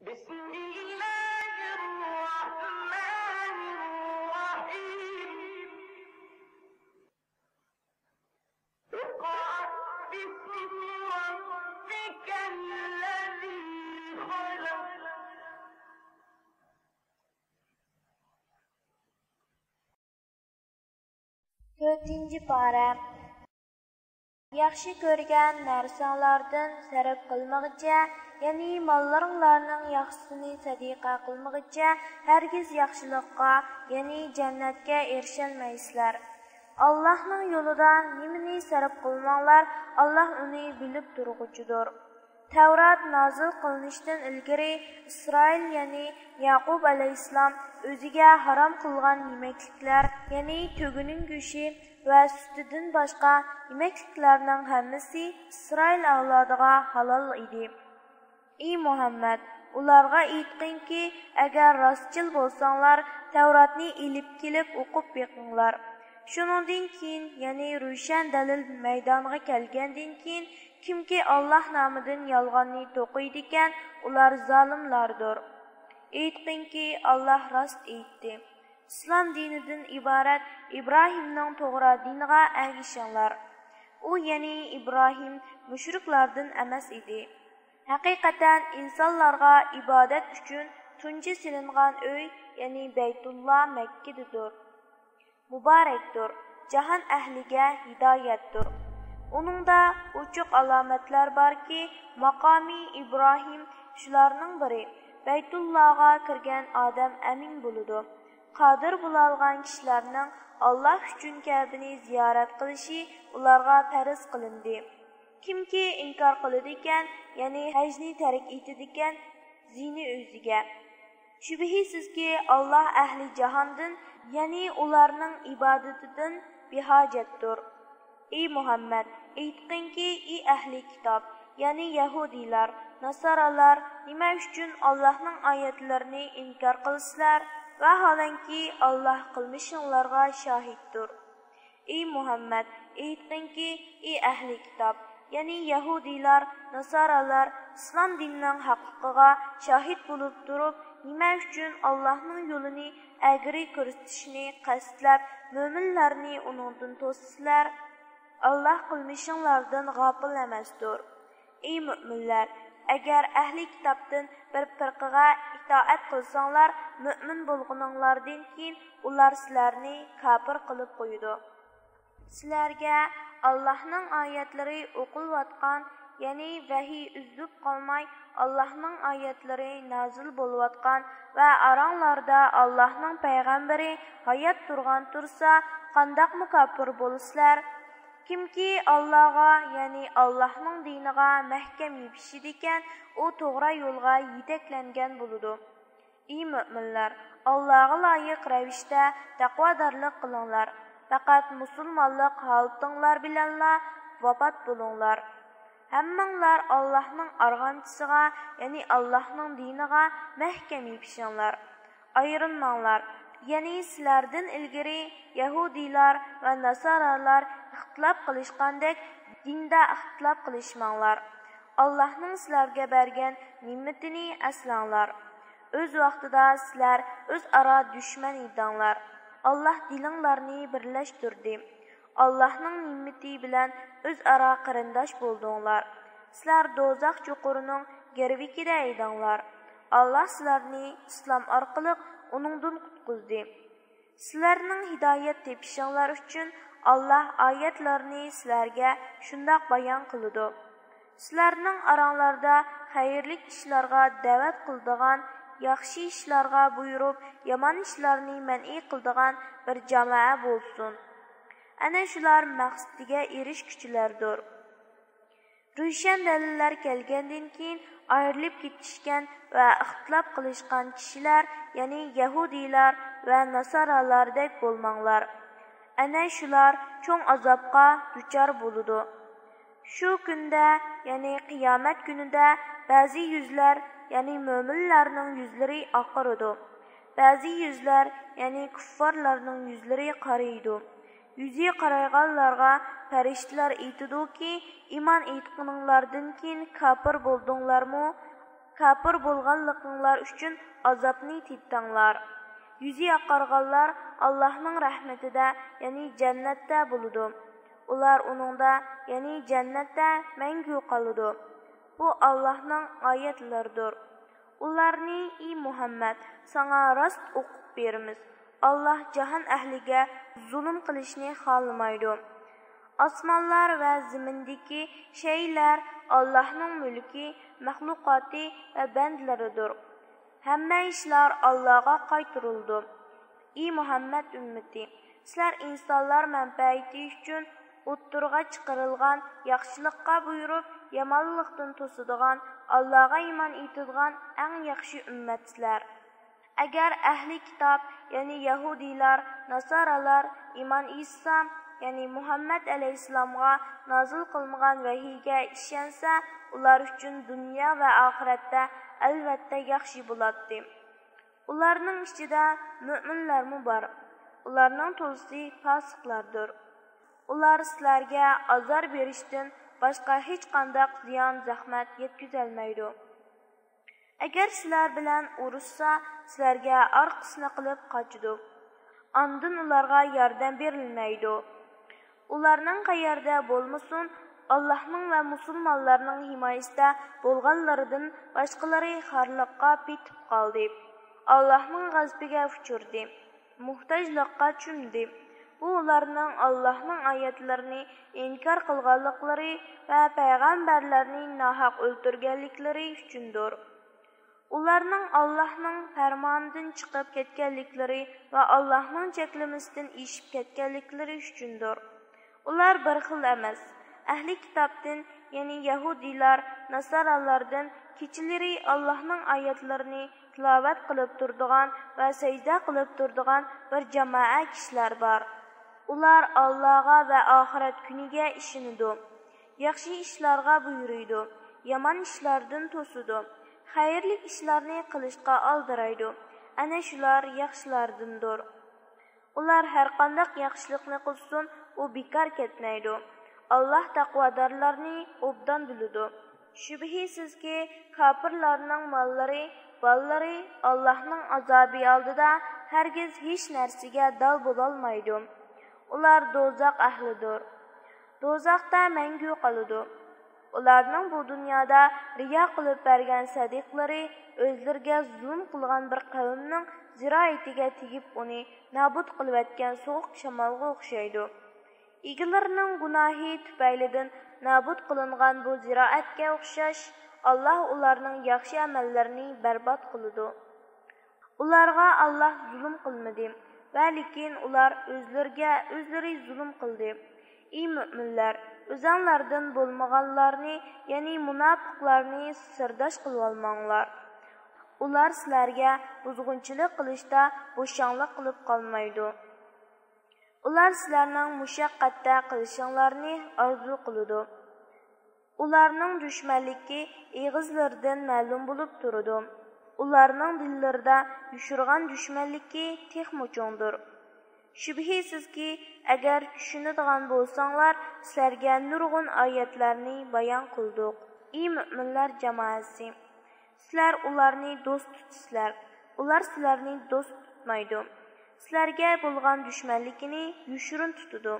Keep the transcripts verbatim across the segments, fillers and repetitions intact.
بسم الله الرحمن الرحيم. اقرأ باسم ربك الذي خلق. تۆتىنچى پارە. ياخشى كۆرگەن نەرسەڭلاردىن سەرپ قىلمىغىچە، يەنى ماللىرىڭلارنىڭ ياخشىسىنى سەدىقە قىلمىغىچە، ھەرگىز ياخشىلىققا، يەنى جەننەتكە ئېرىشەلمەيسىلەر. ئاللاھنىڭ يولىدا نېمىنى سەرپ قىلماڭلار، ئاللاھ ئۇنى بىلىپ تۇرغۇچىدۇر. تەۋرات نازىل قىلىنىشتىن ئىلگىرى ئىسرائىل، يەنى يەقۇب ئەلەيھىسسالام ئۆزىگە ھارام قىلغان يېمەكلىكلەر، يەنى تۆگىنىڭ گۆشى ۋە سۈتىدىن باشقا يېمەكلىكلەرنىڭ ھەممىسى ئىسرائىل ئەۋلادىغا ھالال ئىدى. ئى مۇھەممەد، ئۇلارغا ئېيتقىنكى، ئەگەر راستچىل بولساڭلار، تەۋراتنى ئېلىپ كېلىپ ئوقۇپ بېقىڭلار. شۇنىڭدىن كېيىن، يەنى روشەن دەلىل مەيدانغا كەلگەندىن كېيىن، كىمكى ئاللاھ نامىدىن يالغاننى توقۇيدىكەن، ئۇلار زالىملاردۇر. ئېيتقىنكى، ئاللاھ راست ئېيتتى. ئىسلام دىنىدىن ئىبارەت ئىبراھىمنىڭ توغرا دىنىغا ئەگىشىڭلار. ئۇ، يەنى ئىبراھىم، مۇشرىكلاردىن ئەمەس ئىدى. ھەقىقەتەن ئىنسانلارغا ئىبادەت ئۈچۈن تۇنجى سېلىنغان ئۆي، يەنى بەيتۇللا مەككىدىدۇر. مۇبارەكتۇر، جاھان ئەھلىگە ھىدايەتتۇر. ئۇنىڭدا ئوچۇق ئالامەتلەر باركى، ماقامى ئىبراھىم شۇلارنىڭ بىرى. بەيتۇللاغا كىرگەن ئادەم ئەمىن بولىدۇ. قادىر بولالىغان كىشىلەرنىڭ ئاللاھ ئۈچۈن كەبىنى زىيارەت قىلىشى ئۇلارغا پەرز قىلىندى. كىمكى ئىنكار قىلىدىكەن، يەنى ھەجنى تەرك ئېتىدىكەن، زىيىنى ئۆزىگە. شۈبھىسىزكى، ئاللاھ ئەھلى جاھاندىن، يەنى ئۇلارنىڭ ئىبادىتىدىن بىھاجەتتۇر. ئى مۇھەممەد، ئېيتقىنكى، ئى ئەھلى كىتاب، يەنى يەھۇدىيلار، ناسارالار، نېمە ئۈچۈن ئاللاھنىڭ ئايەتلىرىنى ئىنكار قىلىسىلەر؟ ۋاھالەنكى، ئاللاھ قىلمىشىڭلارغا شاھىتتۇر. ئى مۇھەممەد، ئېيتقىنكى، ئى ئەھلى كىتاب، يەنى يەھۇدىيلار، ناسارالار ئىسلام دىنىنىڭ ھەقلىقىغا شاھىت بولۇپ تۇرۇپ، نېمە ئۈچۈن ئاللاھنىڭ يولىنى ئەگرى كۆرسىتىشنى قەستلەپ، مۆمىنلەرنى ئۇنىڭدىن توسىسىلەر؟ ئاللاھ قىلمىشىڭلاردىن غاپىل ئەمەستۇر. ئى مۆمىنلەر، ئەگەر ئەھلى كىتابتىن بىر پىرقىگە ئىتائەت قىلساڭلار، مۆمىن بولغىنىڭلاردىن كېيىن ئۇلار سىلەرنى كاپىر قىلىپ قويىدۇ. سىلەرگە ئاللاھنىڭ ئايەتلىرى ئوقۇلۇۋاتقان، يەنى ۋەھىي ئۈزۈلۈپ قالماي ئاللاھنىڭ ئايەتلىرى نازىل بولۇۋاتقان ۋە ئاراڭلاردا ئاللاھنىڭ پەيغەمبىرى ھايات تۇرغان تۇرسا، قانداقمۇ كاپىر بولىسىلەر؟ كىمكى ئاللاغا، يەنى ئاللاھنىڭ دىنىغا مەھكەم يېپىشىدىكەن، ئۇ توغرا يولغا يېتەكلەنگەن بولىدۇ. ئى مۆمىنلەر، ئاللاغا لايىق رەۋىشتە تەقۋادارلىق قىلىڭلار. پەقەت مۇسۇلمانلىق ھالىتىڭلار بىلەنلا ۋاپات بولۇڭلار. ھەممىڭلار ئاللاھنىڭ ئارغامچىسىغا، يەنى ئاللاھنىڭ دىنىغا مەھكەم يېپىشىڭلار. ئايرىلماڭلار. يەنى سىلەردىن ئىلگىرى يەھۇدىيلار ۋە ناسارالار ئىختىلاپ قىلىشقاندەك، دىندا ئىختىلاپ قىلىشماڭلار. ئاللاھنىڭ سىلەرگە بەرگەن نېمىتىنى ئەسلەڭلار. ئۆز ۋاقتىدا سىلەر ئۆزئارا دۈشمەن ئىدىڭلار. ئاللاھ دىلىڭلارنى بىرلەشتۈردى. ئاللاھنىڭ نېمىتى بىلەن ئۆزئارا قېرىنداش بولدۇڭلار. سىلەر دوزاخ چوقۇرىنىڭ گىرۋىكىدە ئىدىڭلار. ئاللاھ سىلەرنى ئىسلام ئارقىلىق ئۇنىڭدىن قۇتقۇزدى. سىلەرنىڭ ھىدايەت تېپىشىڭلار ئۈچۈن ئاللاھ ئايەتلىرىنى سىلەرگە شۇنداق بايان قىلىدۇ. سىلەرنىڭ ئاراڭلاردا خەيرلىك ئىشلارغا دەۋەت قىلىدىغان، ياخشى ئىشلارغا بۇيرۇپ، يامان ئىشلارنى مەنئى قىلىدىغان بىر جامائە بولسۇن. ئەنە شۇلار مەقسىتىگە ئېرىشكۈچىلەردۇر. روشەن دەلىللەر كەلگەندىن كېيىن ئايرىلىپ كېتىشكەن ۋە ئىختىلاپ قىلىشقان كىشىلەر، يەنى يەھۇدىيلار ۋە ناسارالاردەك بولماڭلار. ئەنە شۇلار چوڭ ئازابقا دۇچار بولىدۇ. شۇ كۈندە، يەنى قىيامەت كۈنىدە بەزى يۈزلەر، يەنى مۆمىنلەرنىڭ يۈزلىرى ئاقىرىدۇ. بەزى يۈزلەر، يەنى كۇففارلارنىڭ يۈزلىرى قارىيىدۇ. يۈزى قارايغانلارغا پەرىشتىلەر ئېيتىدۇكى، ئىمان ئېيتقىنىڭلاردىن كېيىن كاپىر بولدۇڭلارمۇ؟ كاپىر بولغانلىقىڭلار ئۈچۈن ئازابنى تېتىڭلار. يۈزى ئاقارغانلار ئاللاھنىڭ رەھمىتىدە، يەنى جەننەتتە بولىدۇ. ئۇلار ئۇنىڭدا، يەنى جەننەتتە مەڭگۈ قالىدۇ. بۇ ئاللاھنىڭ ئايەتلىرىدۇر. ئۇلارنى، ئى مۇھەممەد، ساڭا راست ئوقۇپ بېرىمىز. ئاللاھ جاھان ئەھلىگە زۇلۇم قىلىشنى خالىمايدۇ. ئاسمانلار ۋە زېمىندىكى شەيئىلەر ئاللاھنىڭ مۈلكى، مەخلۇقاتى ۋە بەندىلىرىدۇر. ھەممە ئىشلار ئاللاھقا قايتۇرۇلىدۇ. ئى مۇھەممەد ئۈممىتى، سىلەر ئىنسانلار مەنپەئەتى ئۈچۈن ئوتتۇرىغا چىقىرىلغان، ياخشىلىققا بۇيرۇپ، يامانلىقتىن توسىدىغان، ئاللاھقا ئىمان ئېيتىدىغان ئەڭ ياخشى ئۈممەتسىلەر. ئەگەر ئەھلى كىتاب، يەنى يەھۇدىيلار، ناسارالار ئىمان ئېيتسا، يەنى مۇھەممەد ئەلەيھىسسالامغا نازىل قىلىنغان ۋەھىيگە ئىشەنسە، ئۇلار ئۈچۈن دۇنيا ۋە ئاخىرەتتە ئەلۋەتتە ياخشى بولاتتى. ئۇلارنىڭ ئىچىدە مۆمىنلەرمۇ بار. ئۇلارنىڭ تولىسى پاسىقلاردۇر. ئۇلار سىلەرگە ئازار بېرىشتىن باشقا ھېچقانداق زىيان، زەخمەت يەتكۈزەلمەيدۇ. ئەگەر سىلەر بىلەن ئۇرۇشسا، سىلەرگە ئارقىسىنى قىلىپ قاچىدۇ. ئاندىن ئۇلارغا ياردەم بېرىلمەيدۇ. ئۇلارنىڭ قەيەردە بولمىسۇن، ئاللاھنىڭ ۋە مۇسۇلمانلارنىڭ ھىمايىسىدە بولغانلىرىدىن باشقىلىرى خارلىققا پېتىپ قالدى. ئاللاھنىڭ غەزىپىگە ئۇچرىدى. موھتاجلىققا چۆمدى. بۇ ئۇلارنىڭ ئاللاھنىڭ ئايەتلىرىنى ئىنكار قىلغانلىقلىرى ۋە پەيغەمبەرلەرنى ناھەق ئۆلتۈرگەنلىكلىرى ئۈچۈندۇر. ئۇلارنىڭ ئاللاھنىڭ پەرمانىدىن چىقىپ كەتكەنلىكلىرى ۋە ئاللاھنىڭ چەكلىمىسىدىن ئېشىپ كەتكەنلىكلىرى ئۈچۈندۇر. ئۇلار بىر خىل ئەمەس. ئەھلى كىتابتىن، يەنى يەھۇدىيلار، ناسارالاردىن كېچىلىرى ئاللاھنىڭ ئايەتلىرىنى تىلاۋەت قىلىپ تۇرىدىغان ۋە سەجدە قىلىپ تۇرىدىغان بىر جامائە كىشىلەر بار. ئۇلار ئاللاغا ۋە ئاخىرەت كۈنىگە ئىشىنىدۇ. ياخشى ئىشلارغا بۇيرۇيدۇ، يامان ئىشلاردىن توسىدۇ. خەيرلىك ئىشلارنى قىلىشقا ئالدىرايدۇ. ئەنە شۇلار ياخشىلاردىندۇر. ئۇلار ھەرقانداق ياخشىلىقنى قىلسۇن، ئۇ بىكار كەتمەيدۇ. ئاللاھ تەقۋادارلارنى ئوبدان بىلىدۇ. شۈبھىسىزكى، كاپىرلارنىڭ ماللىرى، بالىلىرى ئاللاھنىڭ ئازابى ئالدىدا ھەرگىز ھېچ نەرسىگە دال بولالمايدۇ. ئۇلار دوزاخ ئەھلىدۇر. دوزاختا مەڭگۈ قالىدۇ. ئۇلارنىڭ بۇ دۇنيادا رىيا قىلىپ بەرگەن سەدىقىلىرى ئۆزلىرىگە زۇلۇم قىلغان بىر قەۋمنىڭ زىرائىتىگە تېگىپ، ئۇنى نابۇت قىلىۋەتكەن سوغۇق شامالغا ئوخشايدۇ. ئىگىلىرىنىڭ گۇناھى تۈپەيلىدىن نابۇت قىلىنغان بۇ زىرائەتكە ئوخشاش، ئاللاھ ئۇلارنىڭ ياخشى ئەمەللىرىنى بەربات قىلىدۇ. ئۇلارغا ئاللاھ زۇلۇم قىلمىدى ۋە لېكىن ئۇلار ئۆزلىرىگە ئۆزلىرى زۇلۇم قىلدى. ئى مۆمىنلەر، ئۆزەڭلاردىن بولمىغانلارنى، يەنى مۇناپىقلارنى سىرداش قىلىۋالماڭلار. ئۇلار سىلەرگە بۇزغۇنچىلىق قىلىشتا بوشاڭلىق قىلىپ قالمايدۇ. ئۇلار سىلەرنىڭ مۇشەققەتتە قېلىشىڭلارنى ئارزۇ قىلىدۇ. ئۇلارنىڭ دۈشمەنلىكى ئېغىزلىرىدىن مەلۇم بولۇپ تۇرىدۇ. ئۇلارنىڭ دىللىرىدا يوشۇرغان دۈشمەنلىكى تېخىمۇ چوڭدۇر. شۈبھىسىزكى، ئەگەر چۈشىنىدىغان بولساڭلار، سىلەرگە نۇرغۇن ئايەتلەرنى بايان قىلدۇق. ئى مۆمىنلەر جامائەسى! سىلەر ئۇلارنى دوست تۇتىسىلەر، ئۇلار سىلەرنى دوست تۇتمايدۇ. سىلەرگە بولغان دۈشمەنلىكىنى يوشۇرۇن تۇتىدۇ.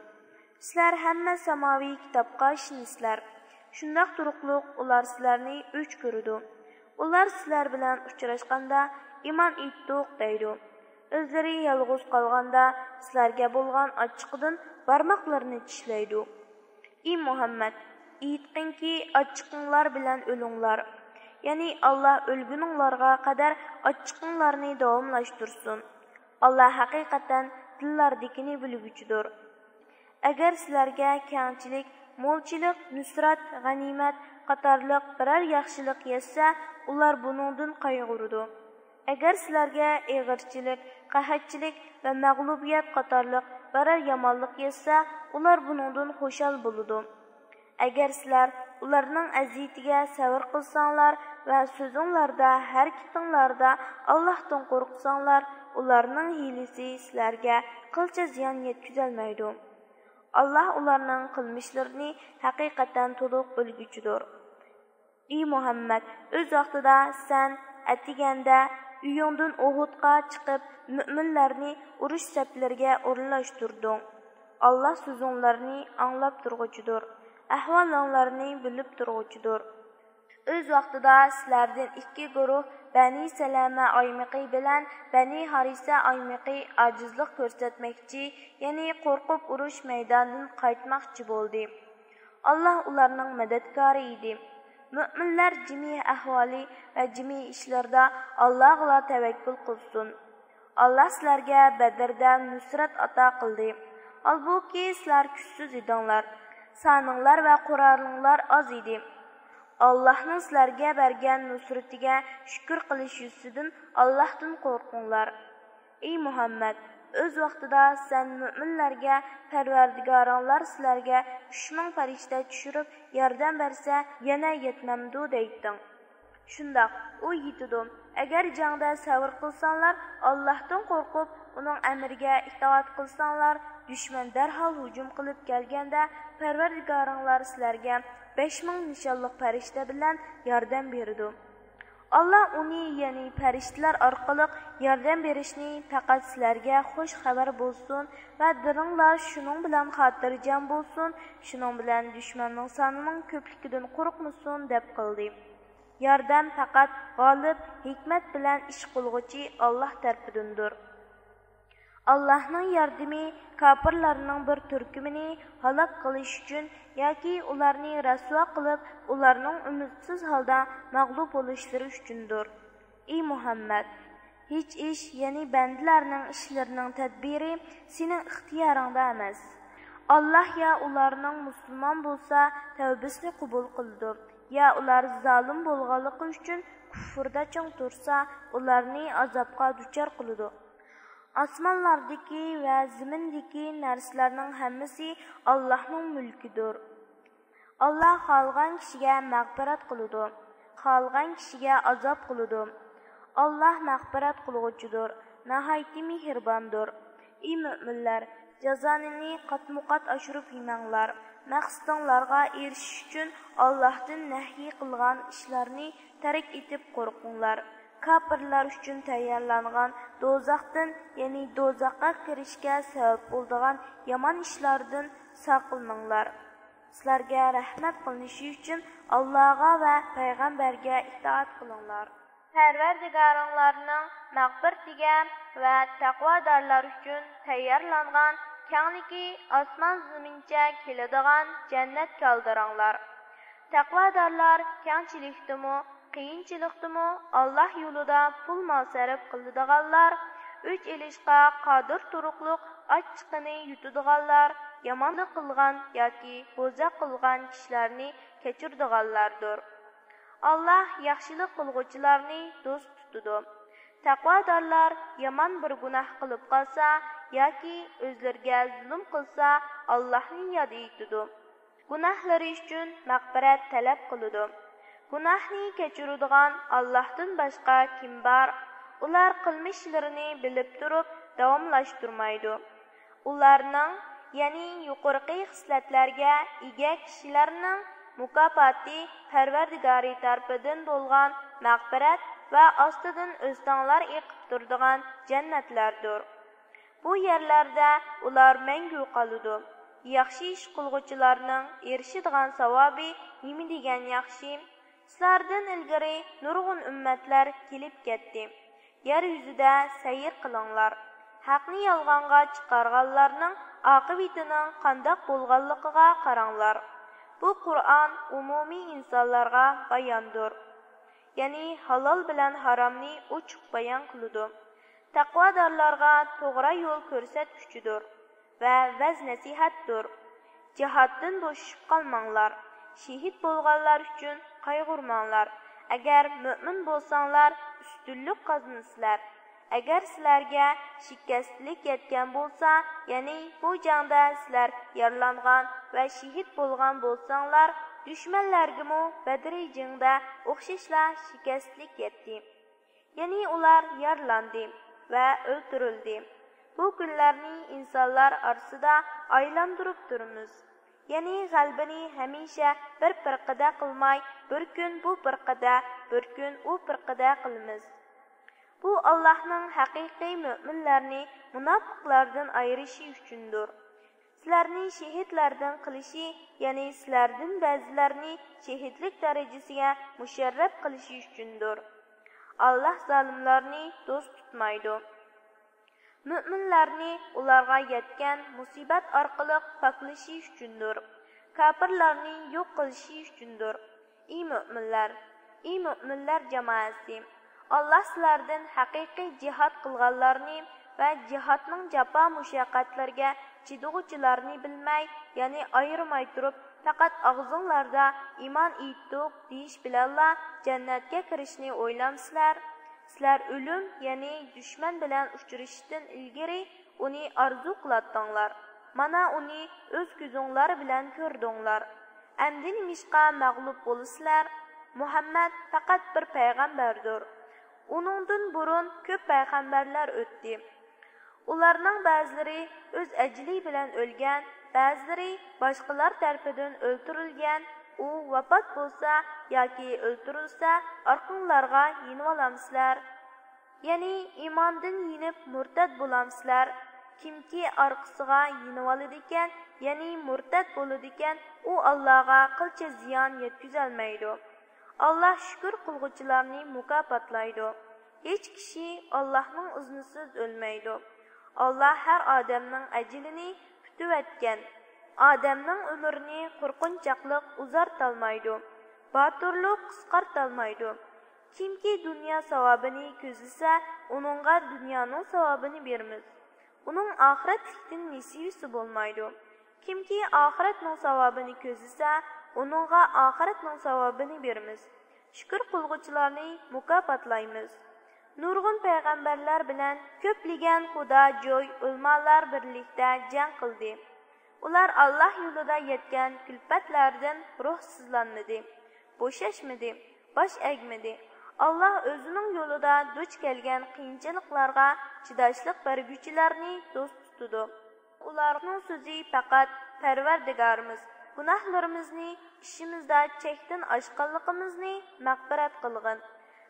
سىلەر ھەممە ساماۋىي كىتابقا ئىشىنىسىلەر. شۇنداق تۇرۇقلۇق ئۇلار سىلەرنى ئۆچ كۆرىدۇ. ئۇلار سىلەر بىلەن ئۇچراشقاندا، ئىمان ئېيتتۇق دەيدۇ. ئۆزلىرى يالغۇز قالغاندا، سىلەرگە بولغان ئاچچىقىدىن بارماقلىرىنى چىشلەيدۇ. ئى مۇھەممەد، ئېيتقىنكى، ئاچچىقىڭلار بىلەن ئۆلۈڭلار. يەنى ئاللاھ ئۆلگۈنۈڭلارغا قەدەر ئاچچىقىڭلارنى داۋاملاشتۇرسۇن. ئاللاھ ھەقىقەتەن دىللاردىكىنى بىلگۈچىدۇر. ئەگەر سىلەرگە كەڭچىلىك، مولچىلىق، نۇسرەت، غەنىيمەت قاتارلىق بىرەر ياخشىلىق يەتسە، ئۇلار بۇنىڭدىن قايغۇرىدۇ. ئەگەر سىلەرگە ئېغىرچىلىك، قەھەتچىلىك ۋە مەغلۇبىيەت قاتارلىق بىرەر يامانلىق يەتسە، ئۇلار بۇنىڭدىن خۇشال بولىدۇ. ئەگەر سىلەر ئۇلارنىڭ ئەزىيىتىگە سەۋر قىلساڭلار ۋە سۆزۈڭلاردا، ھەرىكىتىڭلاردا ئاللاھتىن قورقساڭلار، ئۇلارنىڭ ھىيلىسى سىلەرگە قىلچە زىيان يەتكۈزەلمەيدۇ. ئاللاھ ئۇلارنىڭ قىلمىشلىرىنى ھەقىقەتەن تولۇق بىلگۈچىدۇر. ئى مۇھەممەد، ئۆز ۋاقتىدا سەن ئەتىگەندە ئۆيۈڭدىن ئۇھۇدقا چىقىپ، مۆمىنلەرنى ئۇرۇش سەپلىرىگە ئورۇنلاشتۇردۇڭ. ئاللا سۆزۈڭلارنى ئاڭلاپ تۇرغۇچىدۇر، ئەھۋالىڭلارنى بىلىپ تۇرغۇچىدۇر. ئۆز ۋاقتىدا سىلەردىن ئىككى گۇرۇھ بەنى سەلەمە ئايمىقى بىلەن بەنى ھارىسە ئايمىقى ئاجىزلىق كۆرسەتمەكچى، يەنى قورقۇپ ئۇرۇش مەيدانىدىن قايتماقچى بولدى. ئاللا ئۇلارنىڭ مەدەتكارى ئىدى. مۆمىنلەر جىمى ئەھۋالى ۋە جىمى ئىشلىرىدا ئاللاغىلا تەۋەككۈل قىلسۇن. ئاللا سىلەرگە بەدرىدە نۇسرەت ئاتا قىلدى. ھالبۇكى، سىلەر كۈچسىز ئىدىڭلار. سانىڭلار ۋە قورالىڭلار ئاز ئىدى. ئاللاھنىڭ سىلەرگە بەرگەن نۇسرىتىگە شۈكۈر قىلىش يۈزىسىدىن ئاللاھتىن قورقۇڭلار. ئى مۇھەممەد، ئۆز ۋاقتىدا سەن مۆمىنلەرگە، پەرۋەردىگارىڭلار سىلەرگە ئۈچ مىڭ پەرىشتە چۈشۈرۈپ ياردەم بەرسە، يەنە يەتمەمدۇ دەيتتىڭ. شۇنداق، ئۇ يېتىدۇ. ئەگەر جەڭدە سەۋر قىلساڭلار، ئاللاھتىن قورقۇپ، ئۇنىڭ ئەمرىگە ئىتائەت قىلساڭلار، دۈشمەن دەرھال ھۇجۇم قىلىپ كەلگەندە، پەرۋەردىگارىڭلار سىلەرگە بەش مىڭ نىشانلىق پەرىشتە بىلەن ياردەم بېرىدۇ. ئاللا ئۇنى، يەنى پەرىشتىلەر ئارقىلىق ياردەم بېرىشنى پەقەت سىلەرگە خۇش خەۋەر بولسۇن ۋە دىلىڭلار شۇنىڭ بىلەن خاتىرجەم بولسۇن، شۇنىڭ بىلەن دۈشمەننىڭ سانىنىڭ كۆپلۈكىدىن قورقمىسۇن، دەپ قىلدى. ياردەم پەقەت غالىب، ھېكمەت بىلەن ئىش قىلغۇچى ئاللا تەرىپىدىندۇر. ئاللاھنىڭ ياردىمى كاپىرلارنىڭ بىر تۈركۈمىنى ھالاك قىلىش ئۈچۈن ياكى ئۇلارنى رەسۋا قىلىپ، ئۇلارنىڭ ئۈمىدسىز ھالدا مەغلۇپ بولۇشلىرى ئۈچۈندۇر. ئى مۇھەممەد، ھېچ ئىش، يەنى بەندىلەرنىڭ ئىشلىرىنىڭ تەدبىرى سېنىڭ ئىختىيارىڭدا ئەمەس. ئاللاھ يا ئۇلارنىڭ مۇسۇلمان بولسا تەۋبىسىنى قوبۇل قىلىدۇ، يا ئۇلار زالىم بولغانلىقى ئۈچۈن كۇفرىدا چىڭ تۇرسا، ئۇلارنى ئازابقا دۇچار قىلىدۇ. ئاسمانلاردىكى ۋە زېمىندىكى نەرسىلەرنىڭ ھەممىسى ئاللاھنىڭ مۈلكىدۇر. ئاللاھ خالىغان كىشىگە مەغپىرەت قىلىدۇ، خالىغان كىشىگە ئازاب قىلىدۇ. ئاللاھ مەغپىرەت قىلغۇچىدۇر، ناھايىتى مېھرىباندۇر. ئى مۆمىنلەر، جازانىنى قاتمۇقات ئاشۇرۇپ يېمەڭلار. مەقسىتىڭلارغا ئېرىشىش ئۈچۈن ئاللاھتىن نەھيى قىلغان ئىشلارنى تەرك ئېتىپ قورقۇڭلار. كاپىرلار ئۈچۈن تەييارلانغان دوزاختىن، يەنى دوزاخقا كىرىشكە سەۋەب بولىدىغان يامان ئىشلاردىن ساقلىنىڭلار. سىلەرگە رەھمەت قىلىنىشى ئۈچۈن ئاللاغا ۋە پەيغەمبەرگە ئىتائەت قىلىڭلار. پەرۋەردىگارىڭلارنىڭ مەغپىرىتىگە ۋە تەقۋادارلار ئۈچۈن تەييارلانغان كەڭلىكى ئاسمان زېمىنچە كېلىدىغان جەننەتكە ئالدىراڭلار. تەقۋادارلار كەڭچىلىكتىمۇ، قىيىنچىلىقتىمۇ ئاللاھ يولىدا پۇل-مال سەرپ قىلىدىغانلار، ئۆچ ئېلىشقا قادىر تۇرۇقلۇق ئاچچىقىنى يۇتىدىغانلار، يامانلىق قىلغان ياكى بوزەك قىلغان كىشىلەرنى كەچۈرىدىغانلاردۇر. ئاللاھ ياخشىلىق قىلغۇچىلارنى دوست تۇتىدۇ. تەقۋادارلار يامان بىر گۇناھ قىلىپ قالسا ياكى ئۆزلىرىگە زۇلۇم قىلسا، ئاللاھنى ياد ئېتىدۇ. گۇناھلىرى ئۈچۈن مەغپىرەت تەلەپ قىلىدۇ. گۇناھنى كەچۈرىدىغان ئاللاھتىن باشقا كىم بار؟ ئۇلار قىلمىشلىرىنى بىلىپ تۇرۇپ داۋاملاشتۇرمايدۇ. ئۇلارنىڭ، يەنى يۇقىرىقى خىسلەتلەرگە ئىگە كىشىلەرنىڭ مۇكاپاتى پەرۋەردىگارى تەرىپىدىن بولغان مەغپىرەت ۋە ئاستىدىن ئۆستەڭلار ئېقىپ تۇرىدىغان جەننەتلەردۇر. بۇ يەرلەردە ئۇلار مەڭگۈ قالىدۇ. ياخشى ئىش قىلغۇچىلارنىڭ ئېرىشىدىغان ساۋابى نېمە دېگەن ياخشى! سىلەردىن ئىلگىرى نۇرغۇن ئۈممەتلەر كېلىپ كەتتى. يەر يۈزىدە سەير قىلىڭلار. ھەقنى يالغانغا چىقارغانلارنىڭ ئاقىۋىتىنىڭ قانداق بولغانلىقىغا قاراڭلار. بۇ قۇرئان ئومۇمىي ئىنسانلارغا باياندۇر. يەنى ھالال بىلەن ھارامنى ئوچۇق بايان قىلىدۇ. تەقۋادارلارغا توغرا يول كۆرسەتكۈچىدۇر ۋە ۋەز-نەسىھەتتۇر. جىھادتىن بوشىشىپ قالماڭلار. شېھىت بولغانلار ئۈچۈن قايغۇرماڭلار. ئەگەر مۆمىن بولساڭلار، ئۈستۈنلۈك قازىنىسىلەر. ئەگەر سىلەرگە شىكەستلىك يەتكەن بولسا، يەنى بۇ جەڭدە سىلەر يارىلانغان ۋە شېھىت بولغان بولساڭلار، دۈشمەنلەرگىمۇ بەدرى جەڭدە ئوخشاشلا شىكەستلىك يەتتى. يەنى ئۇلار يارىلاندى ۋە ئۆلتۈرۈلدى. بۇ كۈنلەرنى ئىنسانلار ئارىسىدا ئايلاندۇرۇپ تۇرىمىز. يەنى غەلىبىنى ھەمىشە بىر پىرقىدە قىلماي، بىر كۈن بۇ پىرقىدە، بىر كۈن ئۇ پىرقىدە قىلىمىز. بۇ ئاللاھنىڭ ھەقىقىي مۆمىنلەرنى مۇناپىقلاردىن ئايرىشى ئۈچۈندۇر. سىلەرنى شېھىتلەردىن قىلىشى، يەنى سىلەردىن بەزىلەرنى شېھىتلىك دەرىجىسىگە مۇشەررەپ قىلىشى ئۈچۈندۇر. ئاللاھ زالىملارنى دوست تۇتمايدۇ. مۆمىنلەرنى ئۇلارغا يەتكەن مۇسىبەت ئارقىلىق پاكلىشى ئۈچۈندۇر. كاپىرلارنى يوق قىلىشى ئۈچۈندۇر. ئى مۆمىنلەر، ئى مۆمىنلەر جامائەسى! ئاللاھ سىلەردىن ھەقىقىي جىھاد قىلغانلارنى ۋە جىھادنىڭ جاپا مۇشەققەتلىرىگە چىدىغۇچىلارنى بىلمەي، يەنى ئايرىماي تۇرۇپ، پەقەت ئاغزىڭلاردا ئىمان ئېيتتۇق دېيىش بىلەنلا جەننەتكە كىرىشنى ئويلامسىلەر؟ سىلەر ئۆلۈم، يەنى دۈشمەن بىلەن ئۇچرىشىشتىن ئىلگىرى ئۇنى ئارزۇ قىلاتتىڭلار. مانا ئۇنى ئۆز كۆزۈڭلار بىلەن كۆردۈڭلار. ئەمدى نېمىشقا مەغلۇپ بولىسىلەر؟ مۇھەممەد پەقەت بىر پەيغەمبەردۇر. ئۇنىڭدىن بۇرۇن كۆپ پەيغەمبەرلەر ئۆتتى. ئۇلارنىڭ بەزىلىرى ئۆز ئەجىلى بىلەن ئۆلگەن، بەزىلىرى باشقىلار تەرىپىدىن ئۆلتۈرۈلگەن. ئۇ ۋاپات بولسا ياكى ئۆلتۈرۈلسە، ئارقىڭلارغا يېنىۋالامسىلەر؟ يەنى ئىماندىن يېنىپ مۇرتەت بولامسىلەر؟ كىمكى ئارقىسىغا يېنىۋالىدىكەن، يەنى مۇرتەت بولىدىكەن، ئۇ ئاللاغا قىلچە زىيان يەتكۈزەلمەيدۇ. ئاللا شۈكۈر قىلغۇچىلارنى مۇكاپاتلايدۇ. ھېچ كىشى ئاللاھنىڭ ئىزنىسىز ئۆلمەيدۇ. ئاللا ھەر ئادەمنىڭ ئەجىلىنى پۈتۈۋەتكەن. ئادەمنىڭ ئۆمرىنى قورقۇنچاقلىق ئۇزارتالمايدۇ، باتۇرلۇق قىسقارتالمايدۇ. كىمكى دۇنيا ساۋابىنى كۆزلىسە، ئۇنىڭغا دۇنيانىڭ ساۋابىنى بېرىمىز. ئۇنىڭ ئاخىرەتلىكتىن نېسىۋىسى بولمايدۇ. كىمكى ئاخىرەتنىڭ ساۋابىنى كۆزلىسە، ئۇنىڭغا ئاخىرەتنىڭ ساۋابىنى بېرىمىز. شۈكۈر قىلغۇچىلارنى مۇكاپاتلايمىز. نۇرغۇن پەيغەمبەرلەر بىلەن كۆپلىگەن خۇدا جوي ئۆلىمالار بىرلىكتە جەڭ قىلدى. ئۇلار ئاللاھ يولىدا يەتكەن كۈلپەتلەردىن روھسىزلانمىدى، بوشاشمىدى، باش ئەگمىدى. ئاللاھ ئۆزىنىڭ يولىدا دۇچ كەلگەن قىيىنچىلىقلارغا چىداشلىق بەرگۈچىلەرنى دوست تۇتىدۇ. ئۇلارنىڭ سۆزى پەقەت، پەرۋەردىگارىمىز، گۇناھلىرىمىزنى، ئىشىمىزدا چەكتىن ئاشقانلىقىمىزنى مەغپىرەت قىلغىن،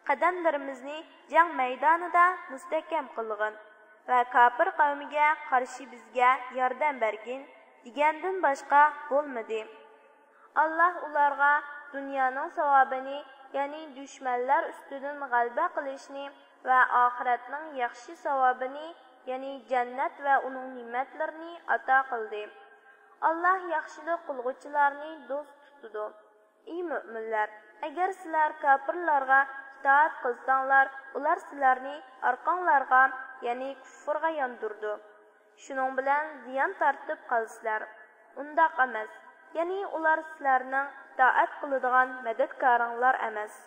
قەدەملىرىمىزنى جەڭ مەيدانىدا مۇستەھكەم قىلغىن ۋە كاپىر قەۋمىگە قارشى بىزگە ياردەم بەرگىن، دېگەندىن باشقا بولمىدى. ئاللاھ ئۇلارغا دۇنيانىڭ ساۋابىنى، يەنى دۈشمەنلەر ئۈستىدىن غەلىبە قىلىشنى ۋە ئاخىرەتنىڭ ياخشى ساۋابىنى، يەنى جەننەت ۋە ئۇنىڭ نېمەتلىرىنى ئاتا قىلدى. ئاللاھ ياخشىلىق قىلغۇچىلارنى دوست تۇتىدۇ. ئى مۆمىنلەر! ئەگەر سىلەر كاپىرلارغا ئىتائەت قىلساڭلار، ئۇلار سىلەرنى ئارقاڭلارغا، يەنى كۇفرغا ياندۇرىدۇ. شۇنىڭ بىلەن زىيان تارتىپ قالىسىلەر. ئۇنداق ئەمەس. يەنى ئۇلار سىلەرنىڭ ئىتائەت قىلىدىغان مەدەتكارىڭلار ئەمەس.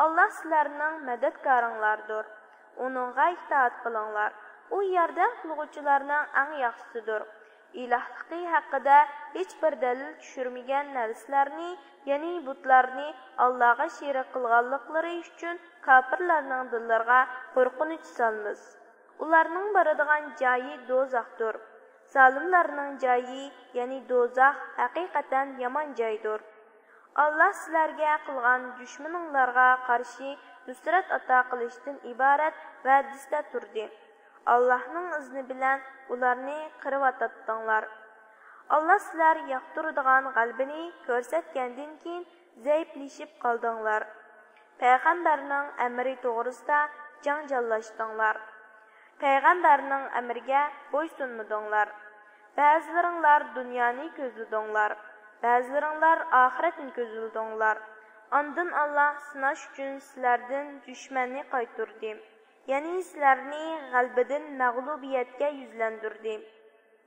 ئاللاھ سىلەرنىڭ مەدەتكارىڭلاردۇر. ئۇنىڭغا ئىتائەت قىلىڭلار. ئۇ ياردەم قىلغۇچىلارنىڭ ئەڭ ياخشىسىدۇر. ئىلاھلىقى ھەققىدە ھېچ بىر دەلىل چۈشۈرمىگەن نەرسىلەرنى، يەنى بۇتلارنى ئاللاغا شېرىك قىلغانلىقلىرى ئۈچۈن كاپىرلارنىڭ دىللىرىغا قورقۇنچ سالىمىز. ئۇلارنىڭ بارىدىغان جايى دوزاختۇر. زالىملارنىڭ جايى، يەنى دوزاخ، ھەقىقەتەن يامان جايدۇر. ئاللاھ سىلەرگە قىلغان دۈشمىنىڭلارغا قارشى نۇسرەت ئاتا قىلىشتىن ئىبارەت ۋەدىسىدە تۇردى. ئاللاھنىڭ ئىزنى بىلەن ئۇلارنى قىرىۋاتاتتىڭلار. ئاللاھ سىلەر ياقتۇرىدىغان غەلىبىنى كۆرسەتكەندىن كېيىن زەئىپلىشىپ قالدىڭلار. پەيغەمبەرنىڭ ئەمرى توغرىسىدا جاڭجاللاشتىڭلار. پەيغەمبەرنىڭ ئەمرىگە بويسۇنمىدىڭلار. بەزىلىرىڭلار دۇنيانى كۆزلىدىڭلار، بەزىلىرىڭلار ئاخىرەتنى كۆزلىدىڭلار. ئاندىن ئاللاھ سىناش ئۈچۈن سىلەردىن دۈشمەننى قايتۇردى، يەنى سىلەرنى غەلىبىدىن مەغلۇبىيەتكە يۈزلەندۈردى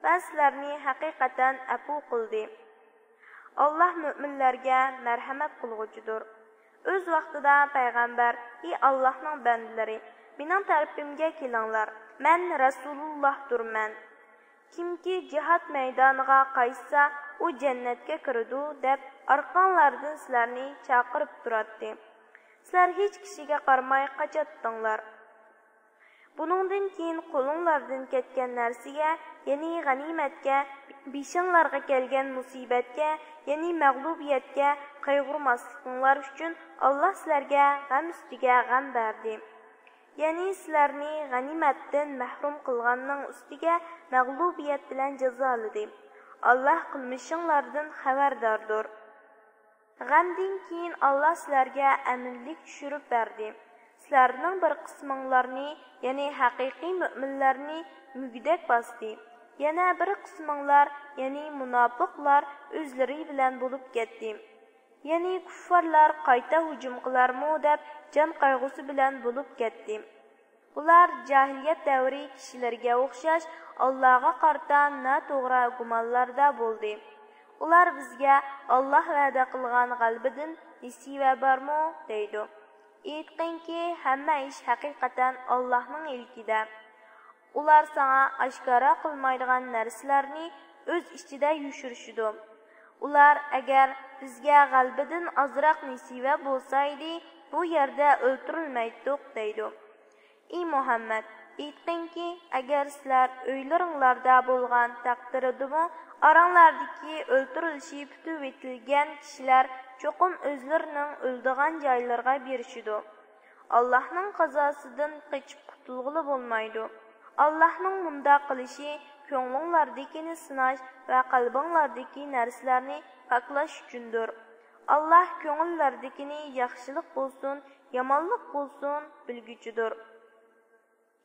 ۋە سىلەرنى ھەقىقەتەن ئەپۇ قىلدى. ئاللاھ مۆمىنلەرگە مەرھەمەت قىلغۇچىدۇر. ئۆز ۋاقتىدا پەيغەمبەر: ئى ئاللاھنىڭ بەندىلىرى، مېنىڭ تەرىپىمگە كېلىڭلار، مەن رەسۇلۇللاھدۇرمەن. كىمكى جىھاد مەيدانىغا قايتسا، ئۇ جەننەتكە كىرىدۇ، دەپ ئارقاڭلاردىن سىلەرنى چاقىرىپ تۇراتتى. سىلەر ھېچ كىشىگە قارىماي قاچاتتىڭلار. بۇنىڭدىن كېيىن قولۇڭلاردىن كەتكەن نەرسىگە، يەنى غەنىيمەتكە، بېشىڭلارغا كەلگەن مۇسىبەتكە، يەنى مەغلۇبىيەتكە قايغۇرماسلىقىڭلار ئۈچۈن ئاللا سىلەرگە غەم ئۈستىگە غەم بەردى. يەنى سىلەرنى غەنىيمەتتىن مەھرۇم قىلغاننىڭ ئۈستىگە مەغلۇبىيەت بىلەن جازالىدى. ئاللا قىلمىشىڭلاردىن خەۋەرداردۇر. غەمدىن كېيىن ئاللا سىلەرگە ئەمىنلىك چۈشۈرۈپ بەردى. سىلەرنىڭ بىر قىسمىڭلارنى، يەنى ھەقىقىي مۆمىنلەرنى مۈگدەك باستى. يەنە بىر قىسمىڭلار، يەنى مۇناپىقلار ئۆزلىرى بىلەن بولۇپ كەتتى. يەنى كۇففارلار قايتا ھۇجۇم قىلارمۇ دەپ جان قايغۇسى بىلەن بولۇپ كەتتى. ئۇلار جاھىلىيەت دەۋرى كىشىلىرىگە ئوخشاش ئاللاغا قارىتا ناتوغرا گۇمانلاردا بولدى. ئۇلار بىزگە ئاللا ۋەدە قىلغان غەلىبىدىن نېسىۋە بارمۇ؟ دەيدۇ. ئېيتقىنكى، ھەممە ئىش ھەقىقەتەن ئاللاھنىڭ ئىلكىدە. ئۇلار ساڭا ئاشكارا قىلمايدىغان نەرسىلەرنى ئۆز ئىچىدە يوشۇرۇشىدۇ. ئۇلار، ئەگەر بىزگە غەلىبىدىن ئازراق نېسىۋە بولسا ئىدى، بۇ يەردە ئۆلتۈرۈلمەيتتۇق، دەيدۇ. ئى مۇھەممەد، ئېيتقىنكى، ئەگەر سىلەر ئۆيلىرىڭلاردا بولغان تەقدىردىمۇ ئاراڭلاردىكى ئۆلتۈرۈلۈشى پۈتۈۋېتىلگەن كىشىلەر چوقۇم ئۆزلىرىنىڭ ئۆلىدىغان جايلىرىغا بېرىشىدۇ. ئاللاھنىڭ قازاسىدىن قېچىپ قۇتۇلغىلى بولمايدۇ. ئاللاھنىڭ مۇنداق قىلىشى كۆڭلۈڭلاردىكىنى سىناش ۋە قەلبىڭلاردىكى نەرسىلەرنى پاكلاش ئۈچۈندۇر. ئاللاھ كۆڭۈللەردىكىنى ياخشىلىق بولسۇن، يامانلىق بولسۇن، بىلگۈچىدۇر.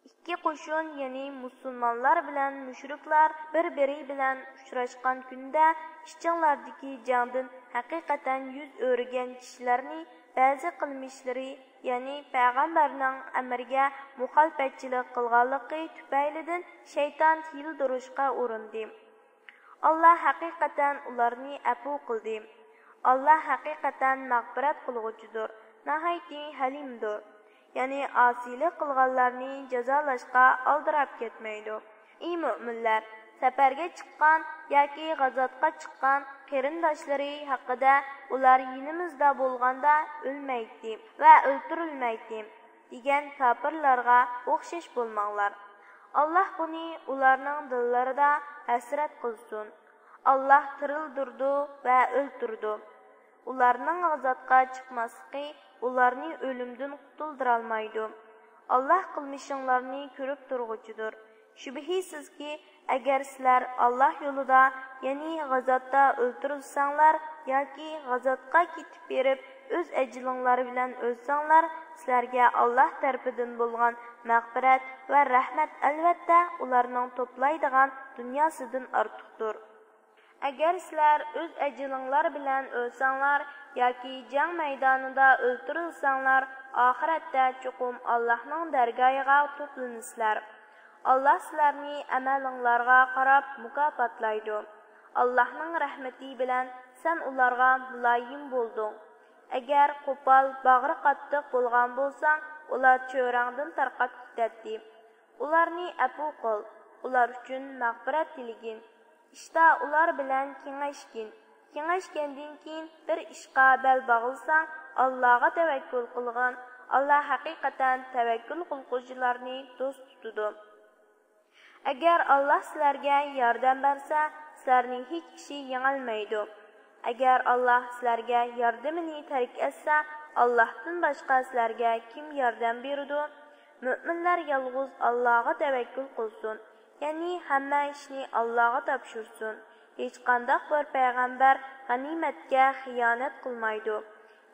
ئىككى قوشۇن، يەنى مۇسۇلمانلار بىلەن مۇشرىكلار بىر-بىرى بىلەن ئۇچراشقان كۈندە، ئىچىڭلاردىكى جەڭدىن ھەقىقەتەن يۈز ئۆرۈگەن كىشىلەرنى بەزى قىلمىشلىرى، يەنى پەيغەمبەرنىڭ ئەمرىگە مۇخالىپەتچىلىك قىلغانلىقى تۈپەيلىدىن شەيتان تىيىلدۈرۈشقا ئۇرۇندى. ئاللا ھەقىقەتەن ئۇلارنى ئەپۇ قىلدى. ئاللا ھەقىقەتەن مەغپىرەت قىلغۇچىدۇر، ناھايىتى ھەلىمدۇر. يەنى ئاسىيلىق قىلغانلارنى جازالاشقا ئالدىراپ كەتمەيدۇ. ئى مۆمىنلەر، سەپەرگە چىققان ياكى غازاتقا چىققان قېرىنداشلىرى ھەققىدە، ئۇلار يېنىمىزدا بولغاندا ئۆلمەيتتى ۋە ئۆلتۈرۈلمەيتتى دېگەن كاپىرلارغا ئوخشاش بولماڭلار. ئاللا بۇنى ئۇلارنىڭ دىللىرىدا ھەسرەت قىلسۇن. ئاللا تىرىلدۈرىدۇ ۋە ئۆلتۈرىدۇ. ئۇلارنىڭ غازاتقا چىقماسلىقى ئۇلارنى ئۆلۈمدىن قۇتۇلدۇرالمايدۇ. ئاللا قىلمىشىڭلارنى كۆرۈپ تۇرغۇچىدۇر. شۈبھىسىزكى، ئەگەر سىلەر ئاللا يولىدا، يەنى غازاتتا ئۆلتۈرۈلسەڭلار ياكى غازاتقا كېتىپ بېرىپ ئۆز ئەجىلىڭلار بىلەن ئۆلسەڭلار، سىلەرگە ئاللا تەرىپىدىن بولغان مەغپىرەت ۋە رەھمەت ئەلۋەتتە ئۇلارنىڭ توپلايدىغان دۇنياسىدىن ئارتۇقتۇر. ئەگەر سىلەر ئۆز ئەجىلىڭلار بىلەن ئۆلسەڭلار ياكى جەڭ مەيدانىدا ئۆلتۈرۈلسەڭلار، ئاخىرەتتە چوقۇم ئاللاھنىڭ دەرگاھىغا توپلىنىسىلەر. ئاللاھ سىلەرنى ئەمەلىڭلارغا قاراپ مۇكاپاتلايدۇ. ئاللاھنىڭ رەھمىتى بىلەن سەن ئۇلارغا مۇلايىم بولدۇڭ. ئەگەر قوپال، باغرى قاتتىق بولغان بولساڭ، ئۇلار چۆرەڭدىن تارقاپ كېتەتتى. ئۇلارنى ئەپۇ قىل، ئۇلار ئۈچۈن مەغپىرەت تىلىگىن. ئىشتا ئۇلار بىلەن كېڭەشكىن. كېڭەشكەندىن كېيىن بىر ئىشقا بەل باغلىساڭ، ئاللاغا تەۋەككۈل قىلغىن. ئاللا ھەقىقەتەن تەۋەككۈل قىلغۇچىلارنى دوست تۇتىدۇ. ئەگەر ئاللا سىلەرگە ياردەم بەرسە، سىلەرنى ھېچ كىشى يېڭەلمەيدۇ. ئەگەر ئاللا سىلەرگە ياردىمىنى تەرك ئەتسە، ئاللاھتىن باشقا سىلەرگە كىم ياردەم بېرىدۇ؟ مۆمىنلەر يالغۇز ئاللاغا تەۋەككۈل قىلسۇن، يەنى ھەممە ئىشنى ئاللاغا تاپشۇرسۇن. ھېچقانداق بىر پەيغەمبەر غەنىيمەتكە خىيانەت قىلمايدۇ،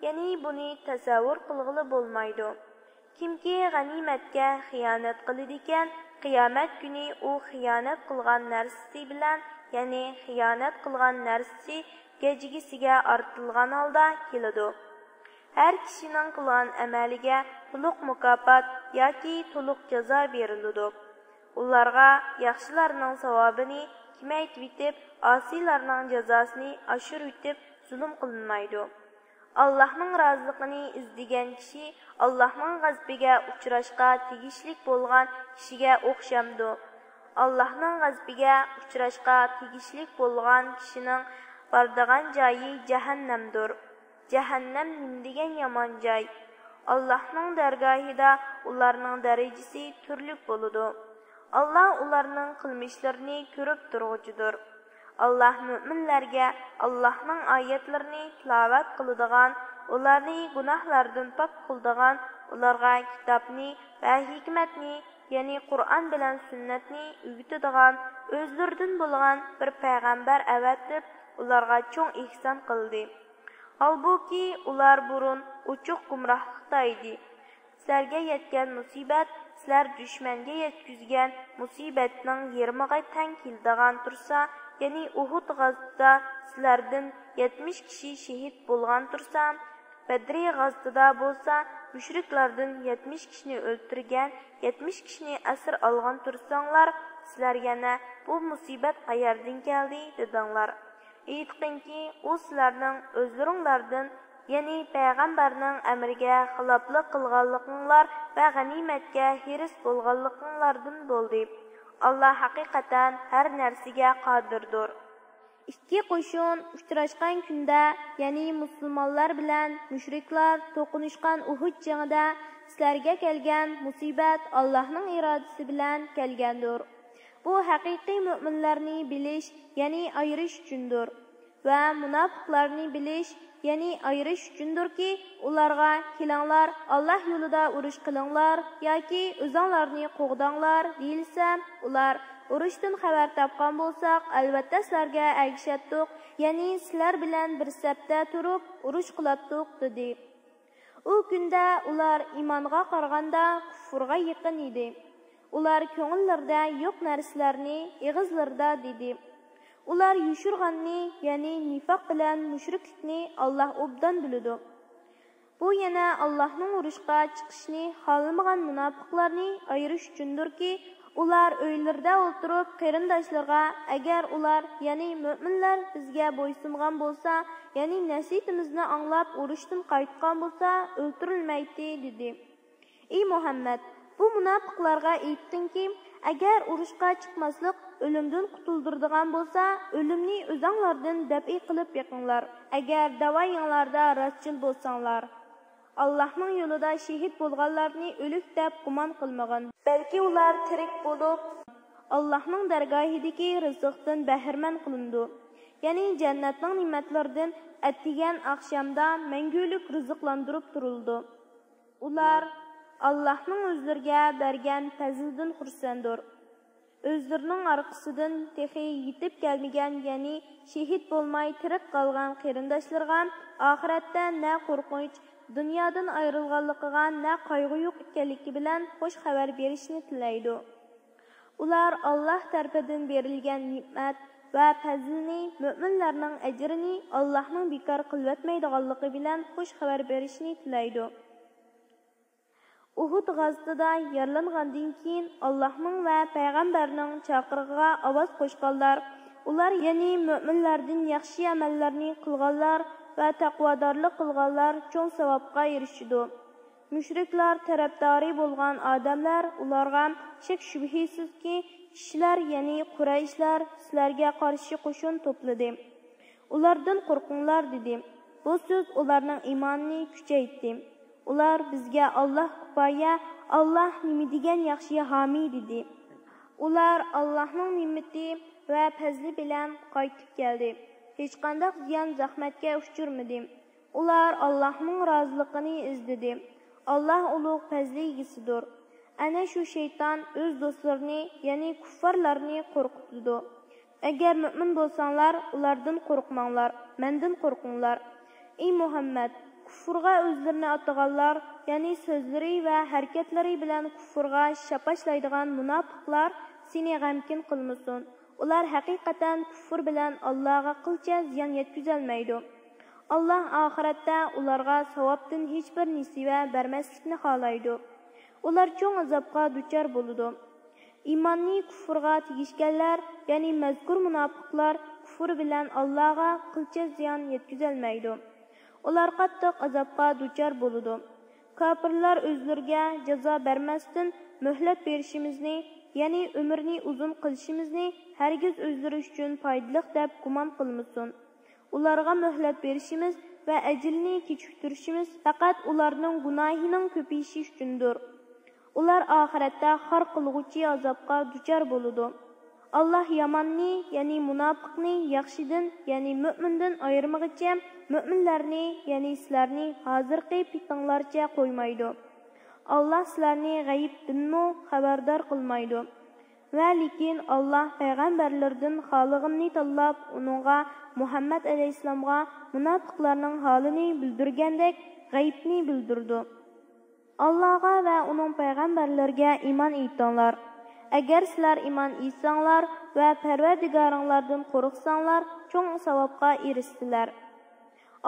يەنى بۇنى تەسەۋۋۇر قىلغىلى بولمايدۇ. كىمكى غەنىيمەتكە خىيانەت قىلىدىكەن، قىيامەت كۈنى ئۇ خىيانەت قىلغان نەرسىسى بىلەن، يەنى خىيانەت قىلغان نەرسىسى گەجگىسىگە ئارتىلغان ھالدا كېلىدۇ. ھەر كىشىنىڭ قىلغان ئەمەلىگە تولۇق مۇكاپات ياكى تولۇق جازا بېرىلىدۇ. ئۇلارغا ياخشىلارنىڭ ساۋابىنى كېمەيتىۋېتىپ، ئاسىيلارنىڭ جازاسىنى ئاشۇرۇۋېتىپ زۇلۇم قىلىنمايدۇ. ئاللاھنىڭ رازىلىقىنى ئىزدىگەن كىشى ئاللاھنىڭ غەزىپىگە ئۇچراشقا تېگىشلىك بولغان كىشىگە ئوخشامدۇ؟ ئاللاھنىڭ غەزىپىگە ئۇچراشقا تېگىشلىك بولغان كىشىنىڭ بارىدىغان جايى جەھەننەمدۇر. جەھەننەم نېمىدېگەن يامان جاي! ئاللاھنىڭ دەرگاھىدا ئۇلارنىڭ دەرىجىسى تۈرلۈك بولىدۇ. ئاللاھ ئۇلارنىڭ قىلمىشلىرىنى كۆرۈپ تۇرغۇچىدۇر. ئاللاھ مۆمىنلەرگە ئاللاھنىڭ ئايەتلىرىنى تىلاۋەت قىلىدىغان، ئۇلارنى گۇناھلاردىن پاك قىلىدىغان، ئۇلارغا كىتابنى ۋە ھېكمەتنى، يەنى قۇرئان بىلەن سۈننەتنى ئۆگىتىدىغان، ئۆزلىرىدىن بولغان بىر پەيغەمبەر ئەۋەتىپ، ئۇلارغا چوڭ ئېھسان قىلدى. ھالبۇكى، ئۇلار بۇرۇن ئوچۇق گۇمراھلىقتا ئىدى. سىلەرگە يەتكەن مۇسىبەت سىلەر دۈشمەنگە يەتكۈزگەن مۇسىبەتنىڭ يېرىمىغا تەڭ كېلىدىغان تۇرسا، يەنى ئۇھۇد غازىتىدا سىلەردىن يەتمىش كىشى شېھىت بولغان تۇرسا، بەدرى غازىتىدا بولسا مۇشرىكلاردىن يەتمىش كىشىنى ئۆلتۈرگەن، يەتمىش كىشىنى ئەسىر ئالغان تۇرساڭلار، سىلەر يەنە بۇ مۇسىبەت قەيەردىن كەلدى دېدىڭلار. ئېيتقىنكى، ئۇ سىلەرنىڭ ئۆزلىرىڭلاردىن، يەنى پەيغەمبەرنىڭ ئەمرىگە خىلاپلىق قىلغانلىقىڭلار ۋە غەنىيمەتكە ھېرىس بولغانلىقىڭلاردىن بولدى. ئاللا ھەقىقەتەن ھەر نەرسىگە قادىردۇر. ئىككى قوشۇن ئۇچراشقان كۈندە، يەنى مۇسۇلمانلار بىلەن مۇشرىكلار توقۇنۇشقان ئۇھۇد جېڭىدە سىلەرگە كەلگەن مۇسىبەت ئاللاھنىڭ ئىرادىسى بىلەن كەلگەندۇر. بۇ ھەقىقىي مۆمىنلەرنى بىلىش، يەنى ئايرىش ئۈچۈندۇر. ۋە مۇناپىقلارنى بىلىش، يەنى ئايرىش ئۈچۈندۇركى، ئۇلارغا، «كېلىڭلار، ئاللاھ يولىدا ئۇرۇش قىلىڭلار ياكى ئۆزۈڭلارنى قوغداڭلار» دېيىلسە، ئۇلار، «ئۇرۇشتىن خەۋەر تاپقان بولساق، ئەلۋەتتە سىلەرگە ئەگىشەتتۇق، يەنى سىلەر بىلەن بىر سەپتە تۇرۇپ ئۇرۇش قىلاتتۇق» دېدى. ئۇ كۈندە ئۇلار ئىمانغا قارىغاندا كۇفرغا يېقىن ئىدى. ئۇلار كۆڭۈللىرىدە يوق نەرسىلەرنى ئېغىزلىرىدا دېدى. ئۇلار يوشۇرغاننى، يەنى نىفاق بىلەن مۇشرىكلىكنى ئاللاھ ئوبدان بىلىدۇ. بۇ يەنە ئاللاھنىڭ ئۇرۇشقا چىقىشنى خالىمىغان مۇناپىقلارنى ئايرىش ئۈچۈندۇركى، ئۇلار ئۆيلىرىدە ئولتۇرۇپ قېرىنداشلىرىغا، ئەگەر ئۇلار، يەنى مۆمىنلەر بىزگە بويسۇنغان بولسا، يەنى نەسىھىتىمىزنى ئاڭلاپ ئۇرۇشتىن قايتقان بولسا، ئۆلتۈرۈلمەيتتى، دېدى. ئى مۇھەممەد، بۇ مۇناپىقلارغا ئېيتقىنكى، ئەگەر ئۇرۇشقا چىقماسلىق ئۆلۈمدىن قۇتۇلدۇرىدىغان بولسا، ئۆلۈمنى ئۆزەڭلاردىن دەپئى قىلىپ بېقىڭلار، ئەگەر داۋايىڭلاردا راستچىل بولساڭلار. ئاللاھنىڭ يولىدا شېھىت بولغانلارنى ئۆلۈك دەپ گۇمان قىلمىغىن. بەلكى ئۇلار تىرىك بولۇپ، ئاللاھنىڭ دەرگاھىدىكى رىزىقتىن بەھرىمەن قىلىنىدۇ. يەنى جەننەتنىڭ نېمەتلىرىدىن ئەتىگەن ئاخشامدا مەڭگۈلۈك رىزىقلاندۇرۇپ تۇرۇلىدۇ. ئۇلار ئاللاھنىڭ ئۆزلىرىگە بەرگەن پەزلىدىن خۇرسەندۇر. ئۆزلىرىنىڭ ئارقىسىدىن تېخى يېتىپ كەلمىگەن، يەنى شېھىت بولماي تىرىك قالغان قېرىنداشلىرىغا ئاخىرەتتە نە قورقۇنچ، دۇنيادىن ئايرىلغانلىقىغا نە قايغۇ يوق ئىكەنلىكى بىلەن خۇش خەۋەر بېرىشنى تىلەيدۇ. ئۇلار ئاللاھ تەرىپىدىن بېرىلگەن نېمەت ۋە پەزىلنى، مۆمىنلەرنىڭ ئەجرىنى ئاللاھنىڭ بىكار قىلىۋەتمەيدىغانلىقى بىلەن خۇش خەۋەر بېرىشنى تىلەيدۇ. ئۇھۇد غازىتىدا يارىلانغاندىن كېيىن، ئاللاھنىڭ ۋە پەيغەمبەرنىڭ چاقىرىقىغا ئاۋاز قوشقانلار، ئۇلار، يەنى مۆمىنلەردىن ياخشى ئەمەللەرنى قىلغانلار ۋە تەقۋادارلىق قىلغانلار چوڭ ساۋابقا ئېرىشىدۇ. مۇشرىكلار تەرەپدارى بولغان ئادەملەر ئۇلارغا، شەك-شۈبھىسىزكى، كىشىلەر، يەنى قۇرەيشلەر سىلەرگە قارشى قوشۇن توپلىدى. ئۇلاردىن قورقۇڭلار، دېدى. بۇ سۆز ئۇلارنىڭ ئىمانىنى كۈچەيتتى. ئۇلار، بىزگە ئاللاھ كۇپايە، ئاللاھ نېمە دېگەن ياخشى ھامىي، دېدى. ئۇلار ئاللاھنىڭ نېمىتى ۋە پەزلى بىلەن قايتىپ كەلدى. ھېچقانداق زىيان-زەخمەتكە ئۇچرىمىدى. ئۇلار ئاللاھنىڭ رازىلىقىنى ئىزدىدى. ئاللاھ ئۇلۇغ پەزلى ئىگىسىدۇر. ئەنە شۇ شەيتان ئۆز دوستلىرىنى، يەنى كۇففارلارنى قورقۇتىدۇ. ئەگەر مۆمىن بولساڭلار، ئۇلاردىن قورقماڭلار، مەندىن قورقۇڭلار. ئى مۇھەممەد، كۇفرغا ئۆزلىرىنى ئاتىغانلار، يەنى سۆزلىرى ۋە ھەرىكەتلىرى بىلەن كۇفرغا شاپاشلايدىغان مۇناپىقلار سېنى غەمكىن قىلمىسۇن. ئۇلار ھەقىقەتەن كۇفر بىلەن ئاللاغا قىلچە زىيان يەتكۈزەلمەيدۇ. ئاللاھ ئاخىرەتتە ئۇلارغا ساۋابتىن ھېچبىر نېسىۋە بەرمەسلىكنى خالايدۇ. ئۇلار چوڭ ئازابقا دۇچار بولىدۇ. ئىماننى كۇفرغا تېگىشكەنلەر، يەنى مەزكۇر مۇناپىقلار كۇفر بىلەن ئاللاغا قىلچە زىيان يەتكۈزەلمەيدۇ. ئۇلار قاتتىق ئازابقا دۇچار بولىدۇ. كاپىرلار ئۆزلىرىگە جازا بەرمەستىن مۆھلەت بېرىشىمىزنى، يەنى ئۆمرىنى ئۇزۇن قىلىشىمىزنى ھەرگىز ئۆزلىرى ئۈچۈن پايدىلىق دەپ گۇمان قىلمىسۇن. ئۇلارغا مۆھلەت بېرىشىمىز ۋە ئەجىلنى كېچىكتۈرۈشىمىز پەقەت ئۇلارنىڭ گۇناھىنىڭ كۆپىيىشى ئۈچۈندۇر. ئۇلار ئاخىرەتتە خار قىلغۇچى ئازابقا دۇچار بولىدۇ. ئاللاھ ياماننى، يەنى مۇناپىقنى، ياخشىدىن، يەنى مۆمىندىن ئايرىمىغىچە، مۆمىنلەرنى، يەنى سىلەرنى ھازىرقى پېتىڭلارچە قويمايدۇ. ئاللاھ سىلەرنى غەيىبتىنمۇ خەۋەردار قىلمايدۇ. ۋە لېكىن ئاللاھ پەيغەمبەرلىرىدىن خالىغىنىنى تاللاپ، ئۇنىڭغا، مۇھەممەد ئەلەيھىسسالامغا مۇناپىقلارنىڭ ھالىنى بىلدۈرگەندەك غەيىبنى بىلدۈرىدۇ. ئاللاھقا ۋە ئۇنىڭ پەيغەمبەرلىرىگە ئىمان ئېيتىڭلار. ئەگەر سىلەر ئىمان ئېيتساڭلار ۋە پەرۋەردىگارىڭلاردىن قورقساڭلار، چوڭ ساۋابقا ئېرىشىسىلەر.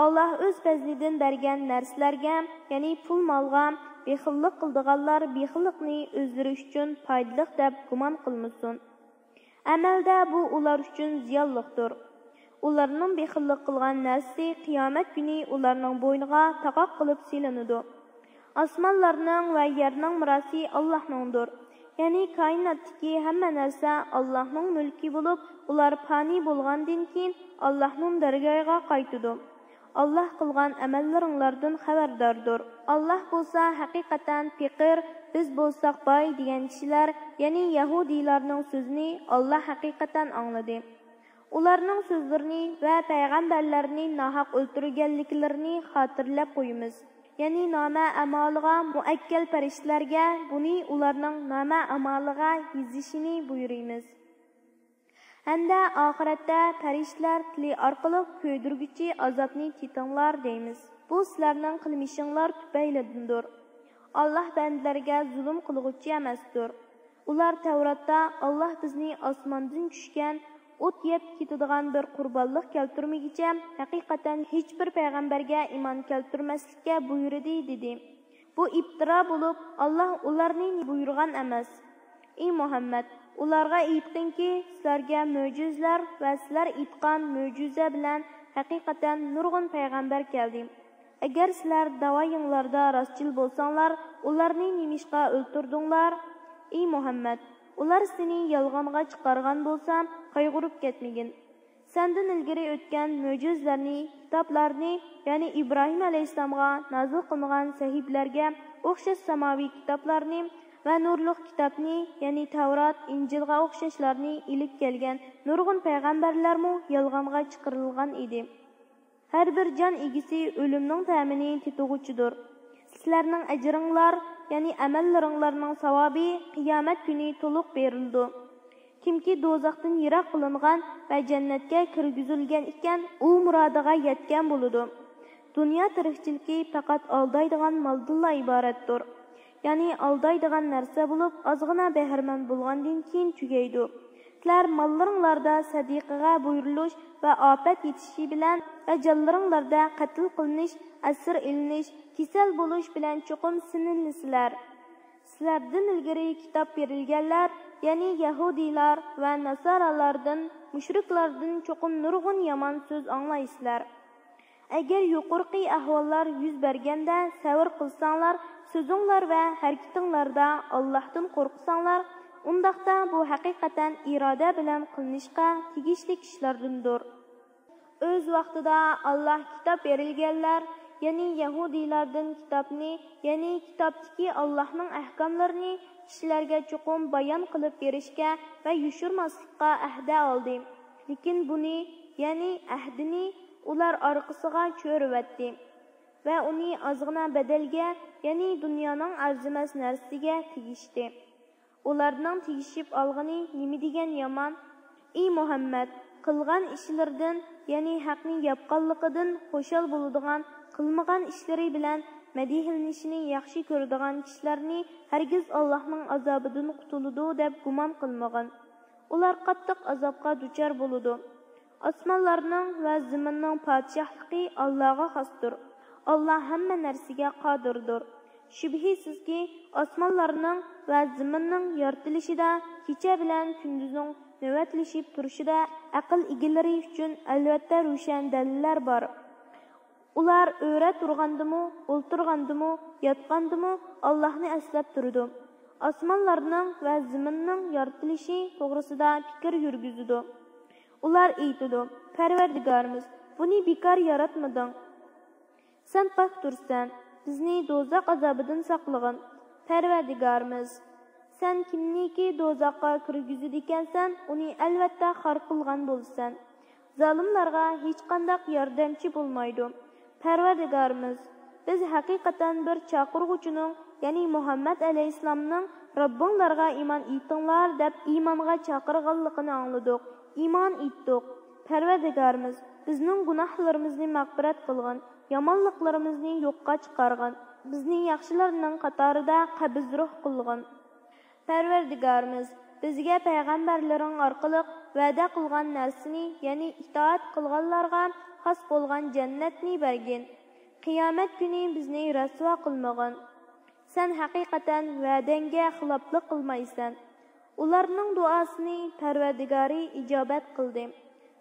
ئاللاھ ئۆز پەزلىدىن بەرگەن نەرسىلەرگە، يەنى پۇل-مالغا بېخىللىق قىلىدىغانلار بېخىللىقنى ئۆزلىرى ئۈچۈن پايدىلىق دەپ گۇمان قىلمىسۇن. ئەمەلدە بۇ ئۇلار ئۈچۈن زىيانلىقتۇر. ئۇلارنىڭ بېخىللىق قىلغان نەرسىسى قىيامەت كۈنى ئۇلارنىڭ بوينىغا تاقاق قىلىپ سېلىنىدۇ. ئاسمانلارنىڭ ۋە يەرنىڭ مىراسى ئاللاھنىڭدۇر. يەنى كائىناتتىكى ھەممە نەرسە ئاللاھنىڭ مۈلكى بولۇپ، ئۇلار پانىي بولغاندىن كېيىن ئاللاھنىڭ دەرگاھىغا قايتىدۇ. ئاللاھ قىلغان ئەمەللىرىڭلاردىن خەۋەرداردۇر. ئاللاھ بولسا ھەقىقەتەن پېقىر، بىز بولساق باي دېگەن كىشىلەر، يەنى يەھۇدىيلارنىڭ سۆزىنى ئاللاھ ھەقىقەتەن ئاڭلىدى. ئۇلارنىڭ سۆزلىرىنى ۋە پەيغەمبەرلەرنى ناھەق ئۆلتۈرگەنلىكلىرىنى خاتىرىلەپ قويىمىز. يەنى نامە ئامالىغا مۇئەككەل پەرىشتىلەرگە بۇنى ئۇلارنىڭ نامە ئامالىغا يېزىشىنى بۇيرۇيمىز. ھەمدە ئاخىرەتتە پەرىشتىلەر تىلى ئارقىلىق كۆيدۈرگۈچى ئازابنى تېتىڭلار دەيمىز. بۇ سىلەرنىڭ قىلمىشىڭلار تۈپەيلىدىندۇر. ئاللاھ بەندىلەرگە زۇلۇم قىلغۇچى ئەمەستۇر. ئۇلار تەۋراتتا، ئاللاھ بىزنى ئاسماندىن چۈشكەن ئوت يەپ كېتىدىغان بىر قۇربانلىق كەلتۈرمىگۈچە، ھەقىقەتەن ھېچبىر پەيغەمبەرگە ئىمان كەلتۈرمەسلىككە بۇيرۇدى، دېدى. بۇ ئىپتىرا بولۇپ، ئاللاھ ئۇلارنى بۇيرۇغان ئەمەس. ئى مۇھەممەد، ئۇلارغا ئېيتقىنكى، سىلەرگە مۆجىزىلەر ۋە سىلەر ئېيتقان مۆجىزە بىلەن ھەقىقەتەن نۇرغۇن پەيغەمبەر كەلدى. ئەگەر سىلەر داۋايىڭلاردا راستچىل بولساڭلار، ئۇلارنى نېمىشقا ئۆلتۈردۈڭلار؟ ئى مۇھەممەد، ئۇلار سېنى يالغانغا چىقارغان بولسا، قايغۇرۇپ كەتمىگىن. سەندىن ئىلگىرى ئۆتكەن مۆجىزىلەرنى، كىتابلارنى، يەنى ئىبراھىم ئەلەيھىسسالامغا نازىل قىلىنغان سەھىپىلەرگە ئوخشاش ساماۋىي كىتابلارنى ۋە نۇرلۇق كىتابنى، يەنى تەۋرات، ئىنجىلغا ئوخشاشلارنى ئېلىپ كەلگەن نۇرغۇن پەيغەمبەرلەرمۇ يالغانغا چىقىرىلغان ئىدى. ھەر بىر جان ئىگىسى ئۆلۈمنىڭ تەمىنى تېتىغۇچىدۇر. سىلەرنىڭ ئەجرىڭلار، يەنى ئەمەللىرىڭلارنىڭ ساۋابى قىيامەت كۈنى تولۇق بېرىلىدۇ. كىمكى دوزاختىن يىراق قىلىنغان ۋە جەننەتكە كىرگۈزۈلگەن ئىكەن، ئۇ مۇرادىغا يەتكەن بولىدۇ. دۇنيا تىرىكچىلىكى پەقەت ئالدايدىغان مالدىنلا ئىبارەتتۇر. يەنى ئالدايدىغان نەرسە بولۇپ، ئازغىنا بەھرىمەن بولغاندىن كېيىن تۈگەيدۇ. سىلەر ماللىرىڭلاردا سەدىقىگە بۇيرۇلۇش ۋە ئاپەت يېتىشى بىلەن ۋە جانلىرىڭلاردا قەتل قىلىنىش، ئەسىر ئېلىنىش، كېسەل بولۇش بىلەن چوقۇم سىنىلىسىلەر. سىلەردىن ئىلگىرى كىتاب بېرىلگەنلەر، يەنى يەھۇدىيلار ۋە ناسارالاردىن، مۇشرىكلاردىن چوقۇم نۇرغۇن يامان سۆز ئاڭلايسىلەر. ئەگەر يۇقىرىقى ئەھۋاللار يۈز بەرگەندە سەۋر قىلساڭلار، سۆزۈڭلار ۋە ھەرىكىتىڭلاردا ئاللاھتىن قورقساڭلار، ئۇنداقتا بۇ ھەقىقەتەن ئىرادە بىلەن قىلىنىشقا تېگىشلىك ئىشلاردىندۇر. ئۆز ۋاقتىدا ئاللاھ كىتاب بېرىلگەنلەر، يەنى يەھۇدىيلاردىن كىتابنى، يەنى كىتابتىكى ئاللاھنىڭ ئەھكاملىرىنى كىشىلەرگە چوقۇم بايان قىلىپ بېرىشكە ۋە يوشۇرماسلىققا ئەھدە ئالدى. لېكىن بۇنى، يەنى ئەھدىنى ئۇلار ئارقىسىغا چۆرۈۋەتتى ۋە ئۇنى ئازغىنا بەدەلگە، يەنى دۇنيانىڭ ئەرزىمەس نەرسىسىگە تېگىشتى. ئۇلارنىڭ تېگىشىپ ئالغىنى نېمىدېگەن يامان! ئى مۇھەممەد، قىلغان ئىشلىرىدىن، يەنى ھەقنى ياپقانلىقىدىن خۇشال بولىدىغان، قىلمىغان ئىشلىرى بىلەن مەدھىيلىنىشىنى ياخشى كۆرىدىغان كىشىلەرنى ھەرگىز ئاللاھنىڭ ئازابىدىن قۇتۇلىدۇ دەپ گۇمان قىلمىغىن. ئۇلار قاتتىق ئازابقا دۇچار بولىدۇ. ئاسمانلارنىڭ ۋە زېمىننىڭ پادىشاھلىقى ئاللاغا خاستۇر. ئاللا ھەممە نەرسىگە قادىردۇر. شۈبھىسىزكى، ئاسمانلارنىڭ ۋە زېمىننىڭ يارىتىلىشىدا، كېچە بىلەن كۈندۈزنىڭ نۆۋەتلىشىپ تۇرۇشىدا ئەقىل ئىگىلىرى ئۈچۈن ئەلۋەتتە روشەن دەلىللەر بار. ئۇلار ئۆرە تۇرغاندىمۇ، ئولتۇرغاندىمۇ، ياتقاندىمۇ ئاللاھنى ئەسلەپ تۇرىدۇ. ئاسمانلارنىڭ ۋە زېمىننىڭ يارىتىلىشى توغرىسىدا پىكىر يۈرگۈزىدۇ. ئۇلار ئېيتىدۇ: پەرۋەردىگارىمىز، بۇنى بىكار ياراتمىدىڭ. سەن پاك تۇرسەن، بىزنى دوزاخ ئازابىدىن ساقلىغىن، پەرۋەردىگارىمىز. سەن كىمنىكى دوزاخقا كىرگۈزىدىكەنسەن، ئۇنى ئەلۋەتتە خار قىلغان بولىسەن. زالىملارغا ھېچقانداق ياردەمچى بولمايدۇ. پەرۋەردىگارىمىز، بىز ھەقىقەتەن بىر چاقىرغۇچىنىڭ، يەنى مۇھەممەد ئەلەيھىسسالامنىڭ رەببىڭلارغا ئىمان ئېيتىڭلار دەپ ئىمانغا چاقىرغانلىقىنى ئاڭلىدۇق، ئىمان ئېيتتۇق. پەرۋەردىگارىمىز، بىزنىڭ گۇناھلىرىمىزنى مەغپىرەت قىلغىن، يامانلىقلىرىمىزنى يوققا چىقارغىن، بىزنى ياخشىلارنىڭ قاتارىدا قەبزىروھ قىلغىن. پەرۋەردىگارىمىز، بىزگە پەيغەمبەرلىرىڭ ئارقىلىق ۋەدە قىلغان نەرسىنى، يەنى ئىتائەت قىلغانلارغا خاس بولغان جەننەتنى بەرگىن. قىيامەت كۈنى بىزنى رەسۋا قىلمىغىن. سەن ھەقىقەتەن ۋەدەڭگە خىلاپلىق قىلمايسەن. ئۇلارنىڭ دۇئاسىنى پەرۋەردىگارى ئىجابەت قىلدى.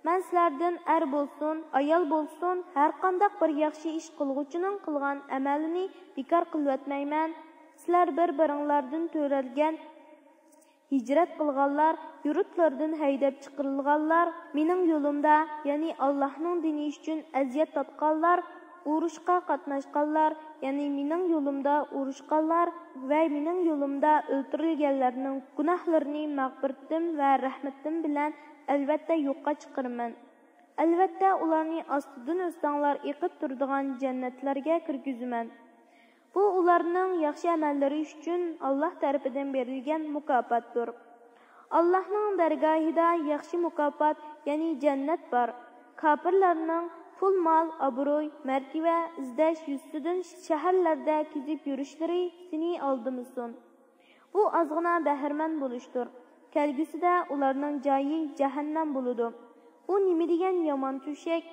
مەن سىلەردىن ئەر بولسۇن، ئايال بولسۇن، ھەرقانداق بىر ياخشى ئىش قىلغۇچىنىڭ قىلغان ئەمەلىنى بىكار قىلىۋەتمەيمەن. سىلەر بىر-بىرىڭلاردىن تۆرەلگەن، ھىجرەت قىلغانلار، يۇرتلىرىدىن ھەيدەپ چىقىرىلغانلار، مېنىڭ يولۇمدا، يەنى ئاللاھنىڭ دىنى ئۈچۈن ئەزىيەت تارتقانلار، ئۇرۇشقا قاتناشقانلار، يەنى مېنىڭ يولۇمدا ئۇرۇشقانلار ۋە مېنىڭ يولۇمدا ئۆلتۈرۈلگەنلەرنىڭ گۇناھلىرىنى مەغپىرىتىم ۋە رەھمىتىم بىلەن ئەلۋەتتە يوققا چىقىرىمەن. ئەلۋەتتە ئۇلارنى ئاستىدىن ئۆستەڭلار ئېقىپ تۇرىدىغان جەننەتلەرگە كىرگۈزىمەن. بۇ ئۇلارنىڭ ياخشى ئەمەللىرى ئۈچۈن ئاللاھ تەرىپىدىن بېرىلگەن مۇكاپاتتۇر. ئاللاھنىڭ دەرگاھىدا ياخشى مۇكاپات، يەنى جەننەت بار. كاپىرلارنىڭ پۇل-مال، ئابرۇي، مەرتىۋە ئىزدەش يۈزىسىدىن شەھەرلەردە كېزىپ يۈرۈشلىرى سېنى ئالدىمىسۇن. بۇ ئازغىنا بەھرىمەن بولۇشتۇر. كەلگۈسىدە ئۇلارنىڭ جايى جەھەننەم بولىدۇ. بۇ نېمە دېگەن يامان تۆشەك!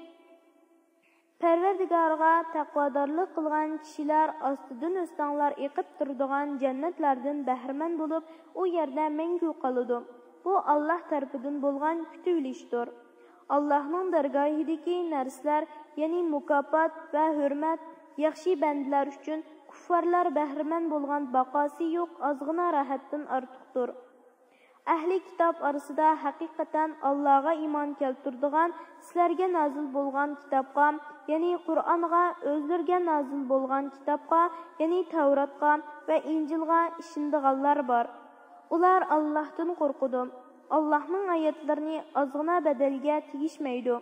پەرۋەردىگارىغا تەقۋادارلىق قىلغان كىشىلەر ئاستىدىن ئۆستەڭلار ئېقىپ تۇرىدىغان جەننەتلەردىن بەھرىمەن بولۇپ، ئۇ يەردە مەڭگۈ قالىدۇ. بۇ ئاللاھ تەرىپىدىن بولغان كۈتۈۋېلىشتۇر. ئاللاھنىڭ دەرگاھىدىكى نەرسىلەر، يەنى مۇكاپات ۋە ھۆرمەت، ياخشى بەندىلەر ئۈچۈن كۇففارلار بەھرىمەن بولغان باقاسى يوق ئازغىنا راھەتتىن ئارتۇقتۇر. ئەھلى كىتاب ئارىسىدا ھەقىقەتەن ئاللاغا ئىمان كەلتۈرىدىغان، سىلەرگە نازىل بولغان كىتابقا، يەنى قۇرئانغا، ئۆزلىرىگە نازىل بولغان كىتابقا، يەنى تەۋراتقا ۋە ئىنجىلغا ئىشىنىدىغانلار بار. ئۇلار ئاللاھتىن قورقىدۇ. ئاللاھنىڭ ئايەتلىرىنى ئازغىنا بەدەلگە تېگىشمەيدۇ.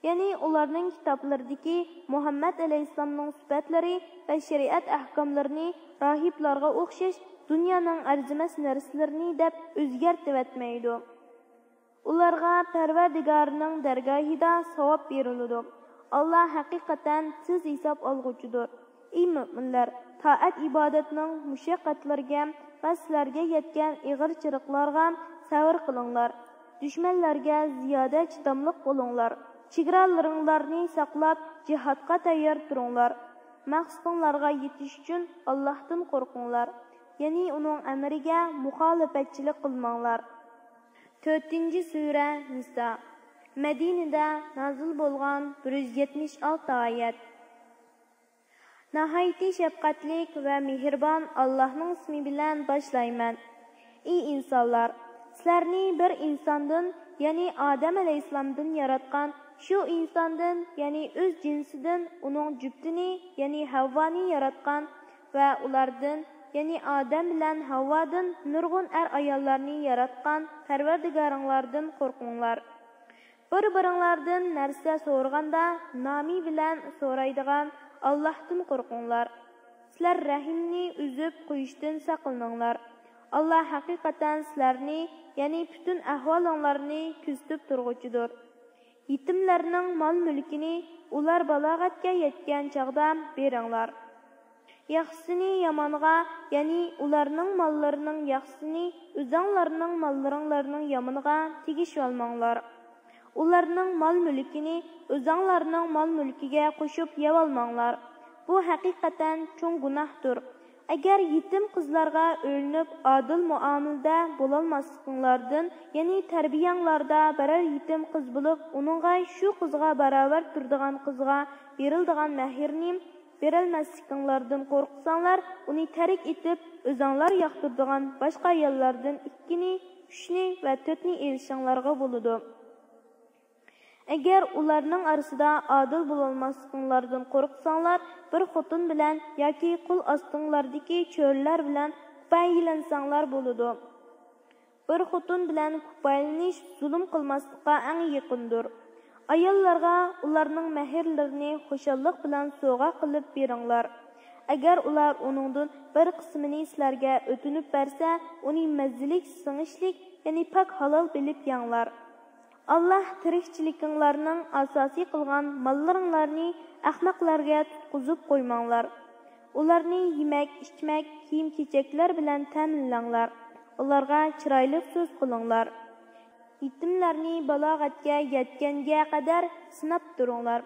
يەنى ئۇلارنىڭ كىتابلىرىدىكى مۇھەممەد ئەلەيھىسسالامنىڭ سۈپەتلىرى ۋە شەرىئەت ئەھكاملىرىنى راھىبلارغا ئوخشاش دۇنيانىڭ ئەرزىمەس نەرسىلىرىنى دەپ ئۆزگەرتىۋەتمەيدۇ. ئۇلارغا پەرۋەردىگارىنىڭ دەرگاھىدا ساۋاب بېرىلىدۇ. ئاللا ھەقىقەتەن تېز ھېساب ئالغۇچىدۇر. ئى مۆمىنلەر، تائەت-ئىبادەتنىڭ مۇشەققەتلىرىگە ۋە سىلەرگە يەتكەن ئېغىر چىرىقلارغا سەۋر قىلىڭلار. دۈشمەنلەرگە زىيادە چىداملىق بولۇڭلار. چېگرالىرىڭلارنى ساقلاپ، جىھادقا تەييار تۇرۇڭلار. مەقسىتىڭلارغا يېتىش ئۈچۈن ئاللاھتىن قورقۇڭلار. يەنى ئۇنىڭ ئەمرىگە مۇخالىپەتچىلىك قىلماڭلار. تۆتىنچى سۈرە، نىسا. مەدىنىدە نازىل بولغان بىر يۈز يەتمىش ئالتە ئايەت. ناھايىتى شەپقەتلىك ۋە مېھرىبان ئاللاھنىڭ ئىسمى بىلەن باشلايمەن. ئى ئىنسانلار! سىلەرنى بىر ئىنساندىن، يەنى ئادەم ئەلەيھىسسالامدىن ياراتقان، شۇ ئىنساندىن، يەنى ئۆز جىنسىدىن ئۇنىڭ جۈپتىنى، يەنى ھەۋۋانى ياراتقان ۋە ئۇلاردىن، يەنى ئادەم بىلەن ھەۋۋادىن نۇرغۇن ئەر-ئاياللارنى ياراتقان پەرۋەردىگارىڭلاردىن قورقۇڭلار. بىر-بىرىڭلاردىن نەرسە سورىغاندا، نامى بىلەن سورايدىغان ئاللاھتىن قورقۇڭلار. سىلەر رەھىمنى ئۈزۈپ قويۇشتىن ساقلىنىڭلار. ئاللا ھەقىقەتەن سىلەرنى، يەنى پۈتۈن ئەھۋالىڭلارنى كۆزىتىپ تۇرغۇچىدۇر. يېتىملەرنىڭ مال-مۈلكىنى ئۇلار بالاغەتكە يەتكەن چاغدا بېرىڭلار. ياخشىسىنى يامانغا، يەنى ئۇلارنىڭ ماللىرىنىڭ ياخشىسىنى ئۆزەڭلارنىڭ ماللىرىڭلارنىڭ يامىنىغا تېگىشىۋالماڭلار. ئۇلارنىڭ مال-مۈلكىنى ئۆزەڭلارنىڭ مال-مۈلكىگە قوشۇپ يەۋالماڭلار. بۇ ھەقىقەتەن چوڭ گۇناھتۇر. ئەگەر يېتىم قىزلارغا ئۆيلىنىپ ئادىل مۇئامىلىدە بولالماسلىقىڭلاردىن، يەنى تەربىيەڭلاردا بىرەر يېتىم قىز بولۇپ، ئۇنىڭغا شۇ قىزغا باراۋەر تۇرىدىغان قىزغا بېرىلىدىغان مەھىرنى بېرەلمەسلىكىڭلاردىن قورقساڭلار، ئۇنى تەرك ئېتىپ، ئۆزەڭلار ياقتۇرىدىغان باشقا ئاياللاردىن ئىككىنى، ئۈچنى ۋە تۆتنى ئېلىشىڭلارغا بولىدۇ. ئەگەر ئۇلارنىڭ ئارىسىدا ئادىل بولالماسلىقىڭلاردىن قورقساڭلار، بىر خوتۇن بىلەن ياكى قول ئاستىڭلاردىكى چۆرىلەر بىلەن ئۇپايىلەنسەڭلار بولىدۇ. بىر خوتۇن بىلەن كۇپايىلىنىش زۇلۇم قىلماسلىققا ئەڭ يېقىندۇر. ئاياللارغا ئۇلارنىڭ مەھىرلىرىنى خۇشاللىق بىلەن سوۋغا قىلىپ بېرىڭلار. ئەگەر ئۇلار ئۇنىڭدىن بىر قىسمىنى سىلەرگە ئۆتۈنۈپ بەرسە، ئۇنى مەززىلىك، سىڭىشلىك، يەنى پاك ھالال بىلىپ يەڭلار. ئاللاھ تىرىكچىلىكىڭلارنىڭ ئاساسى قىلغان ماللىرىڭلارنى ئەخمەقلەرگە تۇتقۇزۇپ قويماڭلار. ئۇلارنى يېمەك، ئىچمەك، كىيىم-كېچەكلەر بىلەن تەمىنلەڭلار. ئۇلارغا چىرايلىق سۆز قىلىڭلار. يېتىملەرنى بالاغەتكە يەتكەنگە قەدەر سىناپ تۇرۇڭلار.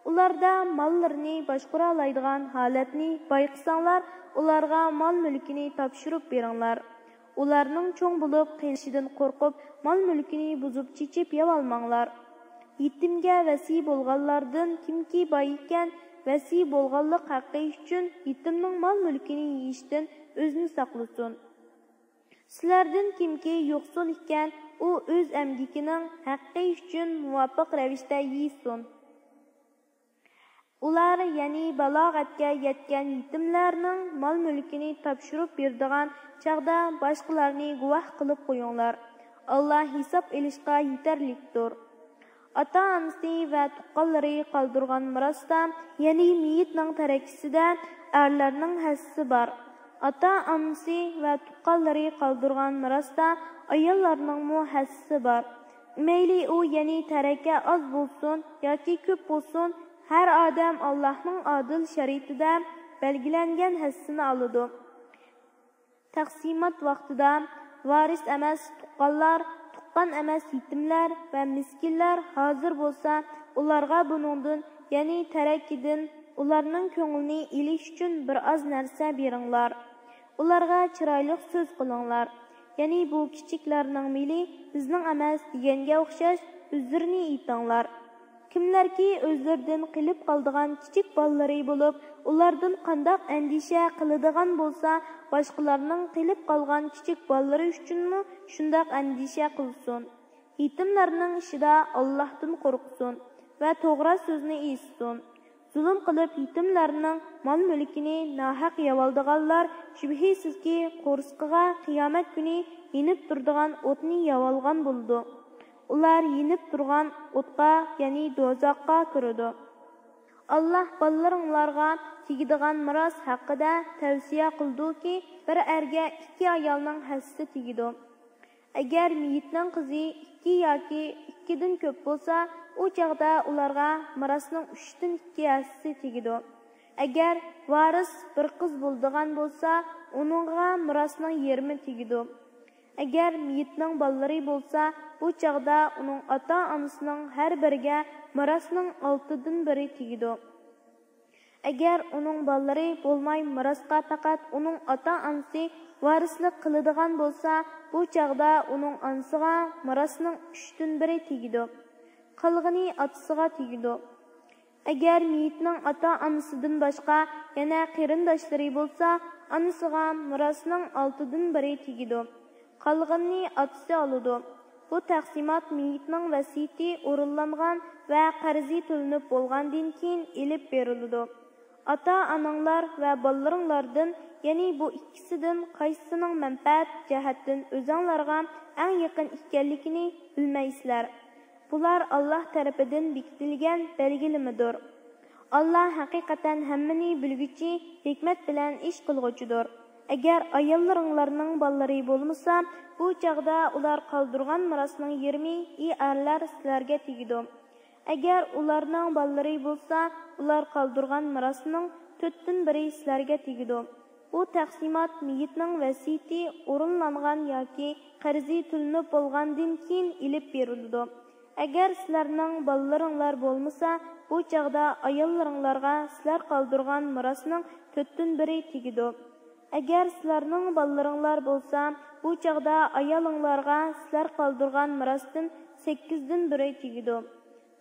ئۇلاردا ماللىرىنى باشقۇرالايدىغان ھالەتنى بايقىساڭلار، ئۇلارغا مال-مۈلكىنى تاپشۇرۇپ بېرىڭلار. ئۇلارنىڭ چوڭ بولۇپ قېلىشىدىن قورقۇپ، مال-مۈلكىنى بۇزۇپ-چېچىپ يەۋالماڭلار. يېتىمگە ۋەسىي بولغانلاردىن كىمكى باي ئىكەن، ۋەسىي بولغانلىق ھەققى ئۈچۈن يېتىمنىڭ مال-مۈلكىنى يېيىشتىن ئۆزىنى ساقلىسۇن. سىلەردىن كىمكى يوقسۇل ئىكەن، ئۇ ئۆز ئەمگىكىنىڭ ھەققى ئۈچۈن مۇۋاپىق رەۋىشتە يېسۇن. ئۇلار، يەنى بالاغەتكە يەتكەن يېتىملەرنىڭ مال-مۈلكىنى تاپشۇرۇپ بېرىدىغان چاغدا باشقىلارنى گۇۋاھ قىلىپ قويۇڭلار. ئاللاھ ھېساب ئېلىشقا يېتەرلىكتۇر. ئاتا-ئانىسى ۋە تۇغقانلىرى قالدۇرغان مىراستا، يەنى مېيىتنىڭ تەرىكىسىدە ئەرلەرنىڭ ھەسسىسى بار. ئاتا-ئانىسى ۋە تۇغقانلىرى قالدۇرغان مىراستا ئاياللارنىڭمۇ ھەسسىسى بار. مەيلى ئۇ، يەنى تەرىكە ئاز بولسۇن ياكى كۆپ بولسۇن، ھەر ئادەم ئاللاھنىڭ ئادىل شەرىئىتىدە بەلگىلەنگەن ھەسسىسىنى ئالىدۇ. تەقسىمات ۋاقتىدا ۋارىس ئەمەس تۇغقانلار، تۇغقان ئەمەس يېتىملەر ۋە مىسكىنلەر ھازىر بولسا، ئۇلارغا بۇنىڭدىن، يەنى تەرىكىدىن ئۇلارنىڭ كۆڭلىنى ئېلىش ئۈچۈن بىر ئاز نەرسە بېرىڭلار. ئۇلارغا چىرايلىق سۆز قىلىڭلار. يەنى بۇ كىچىكلەرنىڭ مېلى بىزنىڭ ئەمەس دېگەنگە ئوخشاش ئۆزلىرىنى ئېيتىڭلار. كىملەركى ئۆزلىرىدىن قېلىپ قالىدىغان كىچىك بالىلىرى بولۇپ، ئۇلاردىن قانداق ئەندىشە قىلىدىغان بولسا، باشقىلارنىڭ قېلىپ قالغان كىچىك بالىلىرى ئۈچۈنمۇ شۇنداق ئەندىشە قىلسۇن. يېتىملەرنىڭ ئىشىدا ئاللاھتىن قورقسۇن ۋە توغرا سۆزنى ئېيتسۇن. زۇلۇم قىلىپ يېتىملەرنىڭ مال-مۈلكىنى ناھەق يەۋالىدىغانلار شۈبھىسىزكى قورسىقىغا قىيامەت كۈنى يېنىپ تۇرىدىغان ئوتنى يەۋالغان بولىدۇ. ئۇلار يېنىپ تۇرغان ئوتقا، يەنى دوزاخقا كىرىدۇ. ئاللاھ بالىلىرىڭلارغا تېگىدىغان مىراس ھەققىدە تەۋسىيە قىلىدۇكى، بىر ئەرگە ئىككى ئايالنىڭ ھەسسىسى تېگىدۇ. ئەگەر مېيىتنىڭ قىزى ئىككى ياكى ئىككىدىن كۆپ بولسا، ئۇ چاغدا ئۇلارغا مىراسنىڭ ئۈچتىن ئىككى ھەسسىسى تېگىدۇ. ئەگەر ۋارىس بىر قىز بولىدىغان بولسا، ئۇنىڭغا مىراسنىڭ يېرىمى تېگىدۇ. ئەگەر مېيىتنىڭ بالىلىرى بولسا، بۇ چاغدا ئۇنىڭ ئاتا-ئانىسىنىڭ ھەر بىرىگە مىراسنىڭ ئالتىدىن بىرى تېگىدۇ. ئەگەر ئۇنىڭ بالىلىرى بولماي، مىراسقا پەقەت ئۇنىڭ ئاتا-ئانىسى ۋارىسلىق قىلىدىغان بولسا، بۇ چاغدا ئۇنىڭ ئانىسىغا مىراسنىڭ ئۈچتىن بىرى تېگىدۇ. قالغىنى ئاتىسىغا تېگىدۇ. ئەگەر مېيىتنىڭ ئاتا-ئانىسىدىن باشقا يەنە قېرىنداشلىرى بولسا، ئانىسىغا مىراسنىڭ ئالتىدىن بىرى تېگىدۇ. قالغىنىنى ئاتىسى ئالىدۇ. بۇ تەقسىمات مېيىتنىڭ ۋەسىيىتى ئورۇنلانغان ۋە قەرزى تۆلىنىپ بولغاندىن كېيىن ئېلىپ بېرىلىدۇ. ئاتا-ئاناڭلار ۋە بالىلىرىڭلاردىن، يەنى بۇ ئىككىسىدىن قايسىسىنىڭ مەنپەئەت جەھەتتىن ئۆزۈڭلارغا ئەڭ يېقىن ئىكەنلىكىنى بىلمەيسىلەر. بۇلار ئاللاھ تەرىپىدىن بېكىتىلگەن بەلگىلىمىدۇر. ئاللاھ ھەقىقەتەن ھەممىنى بىلگۈچى، ھېكمەت بىلەن ئىش قىلغۇچىدۇر. ئەگەر ئاياللىرىڭلارنىڭ بالىلىرى بولمىسا، بۇ چاغدا ئۇلار قالدۇرغان مىراسنىڭ يېرىمى، ئى ئەرلەر، سىلەرگە تېگىدۇ. ئەگەر ئۇلارنىڭ بالىلىرى بولسا، ئۇلار قالدۇرغان مىراسنىڭ تۆتتىن بىرى سىلەرگە تېگىدۇ. بۇ تەقسىمات مېيىتنىڭ ۋەسىيىتى ئورۇنلانغان ياكى قەرزى تۆلىنىپ بولغاندىن كېيىن ئېلىپ بېرىلىدۇ. ئەگەر سىلەرنىڭ بالىلىرىڭلار بولمىسا، بۇ چاغدا ئاياللىرىڭلارغا سىلەر قالدۇرغان مىراسنىڭ تۆتتىن بىرى تېگىدۇ. ئەگەر سىلەرنىڭ بالىلىرىڭلار بولسا، بۇ چاغدا ئايالىڭلارغا سىلەر قالدۇرغان مىراستىن سەككىزدىن بىرى تېگىدۇ.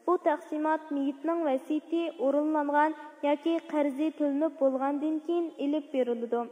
بۇ تەقسىمات مېيىتنىڭ ۋەسىيىتى ئورۇنلانغان ياكى قەرزى تۆلىنىپ بولغاندىن كېيىن ئېلىپ بېرىلىدۇ.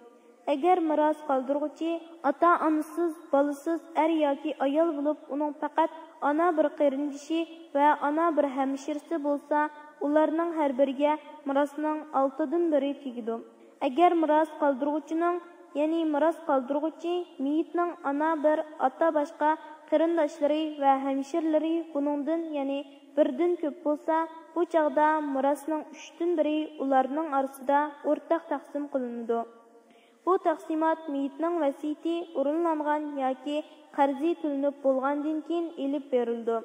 ئەگەر مىراس قالدۇرغۇچى ئاتا-ئانىسىز، بالىسىز ئەر ياكى ئايال بولۇپ، ئۇنىڭ پەقەت ئانا بىر قېرىندىشى ۋە ئانا بىر ھەمشىرىسى بولسا، ئۇلارنىڭ ھەر بىرىگە مىراسنىڭ ئالتىدىن بىرى تېگىدۇ. ئەگەر مىراس قالدۇرغۇچىنىڭ، يەنى مىراس قالدۇرغۇچى مېيىتنىڭ ئانا بىر، ئاتا باشقا قېرىنداشلىرى ۋە ھەمشىرىلىرى بۇنىڭدىن، يەنى بىردىن كۆپ بولسا، بۇ چاغدا مىراسنىڭ ئۈچتىن بىرى ئۇلارنىڭ ئارىسىدا ئورتاق تەقسىم قىلىنىدۇ. بۇ تەقسىمات مېيىتنىڭ ۋەسىيىتى ئورۇنلانغان ياكى قەرزى تۆلىنىپ بولغاندىن كېيىن ئېلىپ بېرىلىدۇ.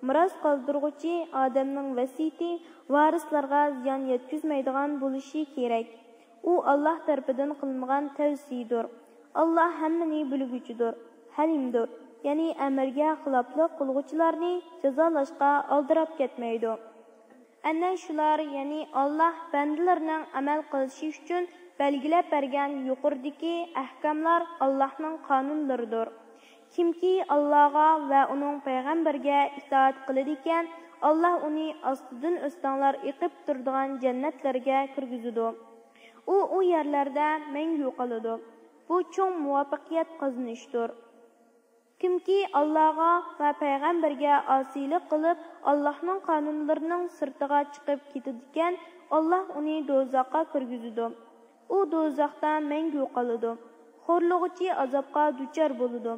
مىراس قالدۇرغۇچى ئادەمنىڭ ۋەسىيىتى ۋارىسلارغا زىيان يەتكۈزمەيدىغان بولۇشى كېرەك. ئۇ ئاللاھ تەرىپىدىن قىلىنغان تەۋسىيىدۇر. ئاللاھ ھەممىنى بىلگۈچىدۇر، ھەلىمدۇر، يەنى ئەمرىگە خىلاپلىق قىلغۇچىلارنى جازالاشقا ئالدىراپ كەتمەيدۇ. ئەنە شۇلار، يەنى ئاللاھ بەندىلىرىنىڭ ئەمەل قىلىشى ئۈچۈن بەلگىلەپ بەرگەن يۇقىرىدىكى ئەھكاملار ئاللاھنىڭ قانۇنلىرىدۇر. كىمكى ئاللاغا ۋە ئۇنىڭ پەيغەمبىرىگە ئىتائەت قىلىدىكەن، ئاللاھ ئۇنى ئاستىدىن ئۆستەڭلار ئېقىپ تۇرىدىغان جەننەتلەرگە كىرگۈزىدۇ. ئۇ ئۇ يەرلەردە مەڭگۈ قالىدۇ. بۇ چوڭ مۇۋەپپەقىيەت قازىنىشتۇر. كىمكى ئاللاغا ۋە پەيغەمبەرگە ئاسىيلىق قىلىپ، ئاللاھنىڭ قانۇنلىرىنىڭ سىرتىغا چىقىپ كېتىدىكەن، ئاللاھ ئۇنى دوزاخقا كىرگۈزىدۇ. ئۇ دوزاختا مەڭگۈ قالىدۇ. خورلىغۇچى ئازابقا دۇچار بولىدۇ.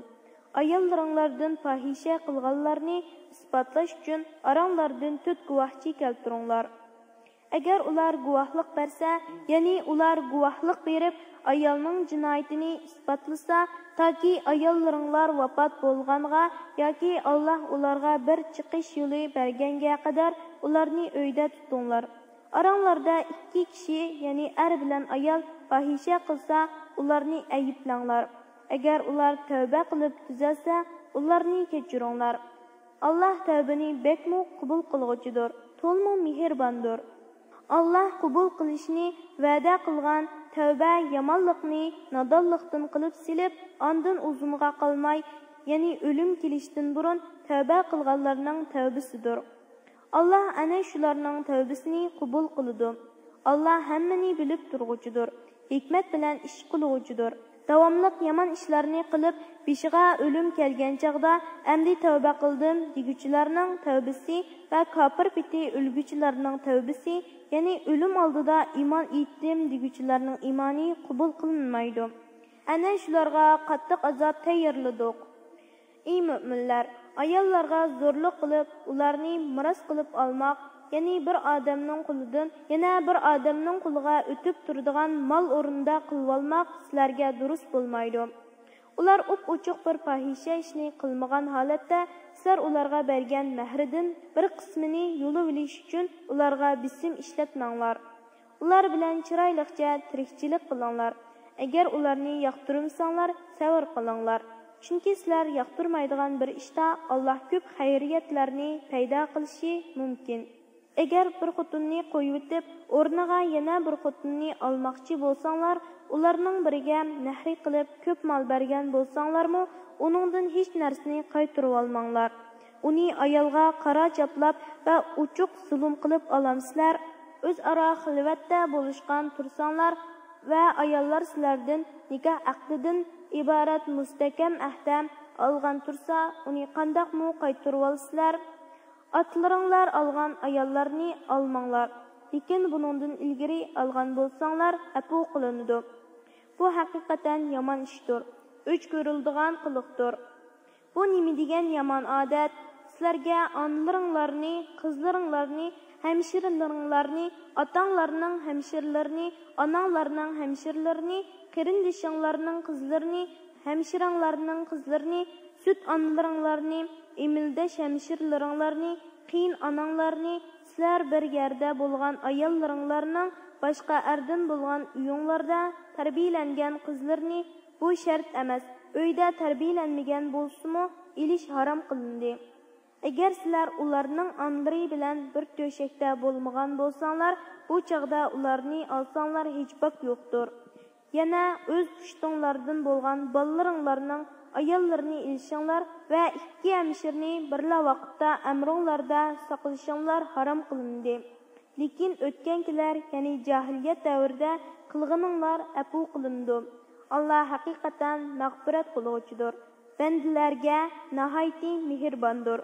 ئاياللىرىڭلاردىن پاھىشە قىلغانلارنى ئىسپاتلاش ئۈچۈن ئاراڭلاردىن تۆت گۇۋاھچى كەلتۈرۈڭلار. ئەگەر ئۇلار گۇۋاھلىق بەرسە، يەنى ئۇلار گۇۋاھلىق بېرىپ، ئايالنىڭ جىنايىتىنى ئىسپاتلىسا، تاكى ئاياللىرىڭلار ۋاپات بولغانغا ياكى ئاللاھ ئۇلارغا بىر چىقىش يولى بەرگەنگە قەدەر ئۇلارنى ئۆيدە تۇتۇڭلار. ئاراڭلاردا ئىككى كىشى، يەنى ئەر بىلەن ئايال پاھىشە قىلسا، ئۇلارنى ئەيىبلەڭلار. ئەگەر ئۇلار تەۋبە قىلىپ تۈزەلسە، ئۇلارنى كەچۈرۈڭلار. ئاللاھ تەۋبىنى بەكمۇ قوبۇل قىلغۇچىدۇر، تولىمۇ مېھرىباندۇر. ئاللاھ قوبۇل قىلىشنى ۋەدە قىلغان تەۋبە يامانلىقنى نادانلىقتىن قىلىپ سېلىپ، ئاندىن ئۇزۇنغا قالماي، يەنى ئۆلۈم كېلىشتىن بۇرۇن تەۋبە قىلغانلارنىڭ تەۋبىسىدۇر. ئاللاھ ئەنە شۇلارنىڭ تەۋبىسىنى قوبۇل قىلىدۇ. ئاللاھ ھەممىنى بىلىپ تۇرغۇچىدۇر، ھېكمەت بىلەن ئىش قىلغۇچىدۇر. داۋاملىق يامان ئىشلارنى قىلىپ، بېشىغا ئۆلۈم كەلگەن چاغدا، ئەمدى تەۋبە قىلدىم دېگۈچىلەرنىڭ تەۋبىسى ۋە كاپىر پېتى ئۆلگۈچىلەرنىڭ تەۋبىسى، يەنى ئۆلۈم ئالدىدا ئىمان ئېيتتىم دېگۈچىلەرنىڭ ئىمانى قوبۇل قىلىنمايدۇ. ئەنە شۇلارغا قاتتىق ئازاب تەييارلىدۇق. ئى مۆمىنلەر! ئاياللارغا زورلۇق قىلىپ، ئۇلارنى مىراس قىلىپ ئالماق، يەنى بىر ئادەمنىڭ قولىدىن يەنە بىر ئادەمنىڭ قولىغا ئۆتۈپ تۇرىدىغان مال ئورنىدا قىلىۋالماق سىلەرگە دۇرۇس بولمايدۇ. ئۇلار ئوپئوچۇق بىر پاھىشە ئىشنى قىلمىغان ھالەتتە، سىلەر ئۇلارغا بەرگەن مەھرىدىن بىر قىسمىنى يۇلۇۋېلىش ئۈچۈن ئۇلارغا بېسىم ئىشلەتمەڭلار. ئۇلار بىلەن چىرايلىقچە تىرىكچىلىك قىلىڭلار. ئەگەر ئۇلارنى ياقتۇرمىساڭلار، سەۋر قىلىڭلار. چۈنكى سىلەر ياقتۇرمايدىغان بىر ئىشتا ئاللاھ كۆپ خەيرىيەتلەرنى پەيدا قىلىشى مۇمكىن. ئەگەر بىر خوتۇننى قويۇۋېتىپ، ئورنىغا يەنە بىر خوتۇننى ئالماقچى بولساڭلار، ئۇلارنىڭ بىرىگە مەھرى قىلىپ كۆپ مال بەرگەن بولساڭلارمۇ، ئۇنىڭدىن ھېچ نەرسىنى قايتۇرۇۋالماڭلار. ئۇنى ئايالغا قارا چاپلاپ ۋە ئوچۇق زۇلۇم قىلىپ ئالامسىلەر؟ ئۆزئارا خىلۋەتتە بولۇشقان تۇرساڭلار ۋە ئاياللار سىلەردىن نىكاھ ئەقدىدىن ئىبارەت مۇستەھكەم ئەھدە ئالغان تۇرسا، ئۇنى قانداقمۇ قايتۇرۇۋالىسىلەر؟ ئاتىلىرىڭلار ئالغان ئاياللارنى ئالماڭلار، لېكىن بۇنىڭدىن ئىلگىرى ئالغان بولساڭلار، ئەپۇ قىلىنىدۇ. بۇ ھەقىقەتەن يامان ئىشتۇر، ئۆچ كۆرۈلىدىغان قىلىقتۇر. بۇ نېمە دېگەن يامان ئادەت؟ سىلەرگە ئانىلىرىڭلارنى، قىزلىرىڭلارنى، ھەمشىرىلىرىڭلارنى، ئاتاڭلارنىڭ ھەمشىرىلىرىنى، ئاناڭلارنىڭ ھەمشىرىلىرىنى، قېرىندىشىڭلارنىڭ قىزلىرىنى، ھەمشىرەڭلارنىڭ قىزلىرىنى، سۈت ئانىلىرىڭلارنى، ئېمىلدەش ھەمشىرىلىرىڭلارنى، قېيىن ئاناڭلارنى، سىلەر بىر يەردە بولغان ئاياللىرىڭلارنىڭ باشقا ئەردىن بولغان ئۆيۈڭلاردا تەربىيەلەنگەن قىزلىرىنى، بۇ شەرت ئەمەس، ئۆيدە تەربىيەلەنمىگەن بولسىمۇ، ئېلىش ھارام قىلىندى. ئەگەر سىلەر ئۇلارنىڭ ئانىلىرى بىلەن بىر تۆشەكتە بولمىغان بولساڭلار، بۇ چاغدا ئۇلارنى ئالساڭلار ھېچ باك يوقتۇر. يەنە ئۆز پۇشتۇڭلاردىن بولغان بالىلىرىڭلارنىڭ ئاياللىرىنى ئېلىشىڭلار ۋە ئىككى ھەمشىرىنى بىرلا ۋاقىتتا ئەمرىڭلاردا ساقلىشىڭلار ھارام قىلىندى. لېكىن ئۆتكەنكىلەر، يەنى جاھىلىيەت دەۋرىدە قىلغىنىڭلار ئەپۇ قىلىنىدۇ. ئاللا ھەقىقەتەن مەغپىرەت قىلغۇچىدۇر، بەندىلەرگە ناھايىتى مېھرىباندۇر.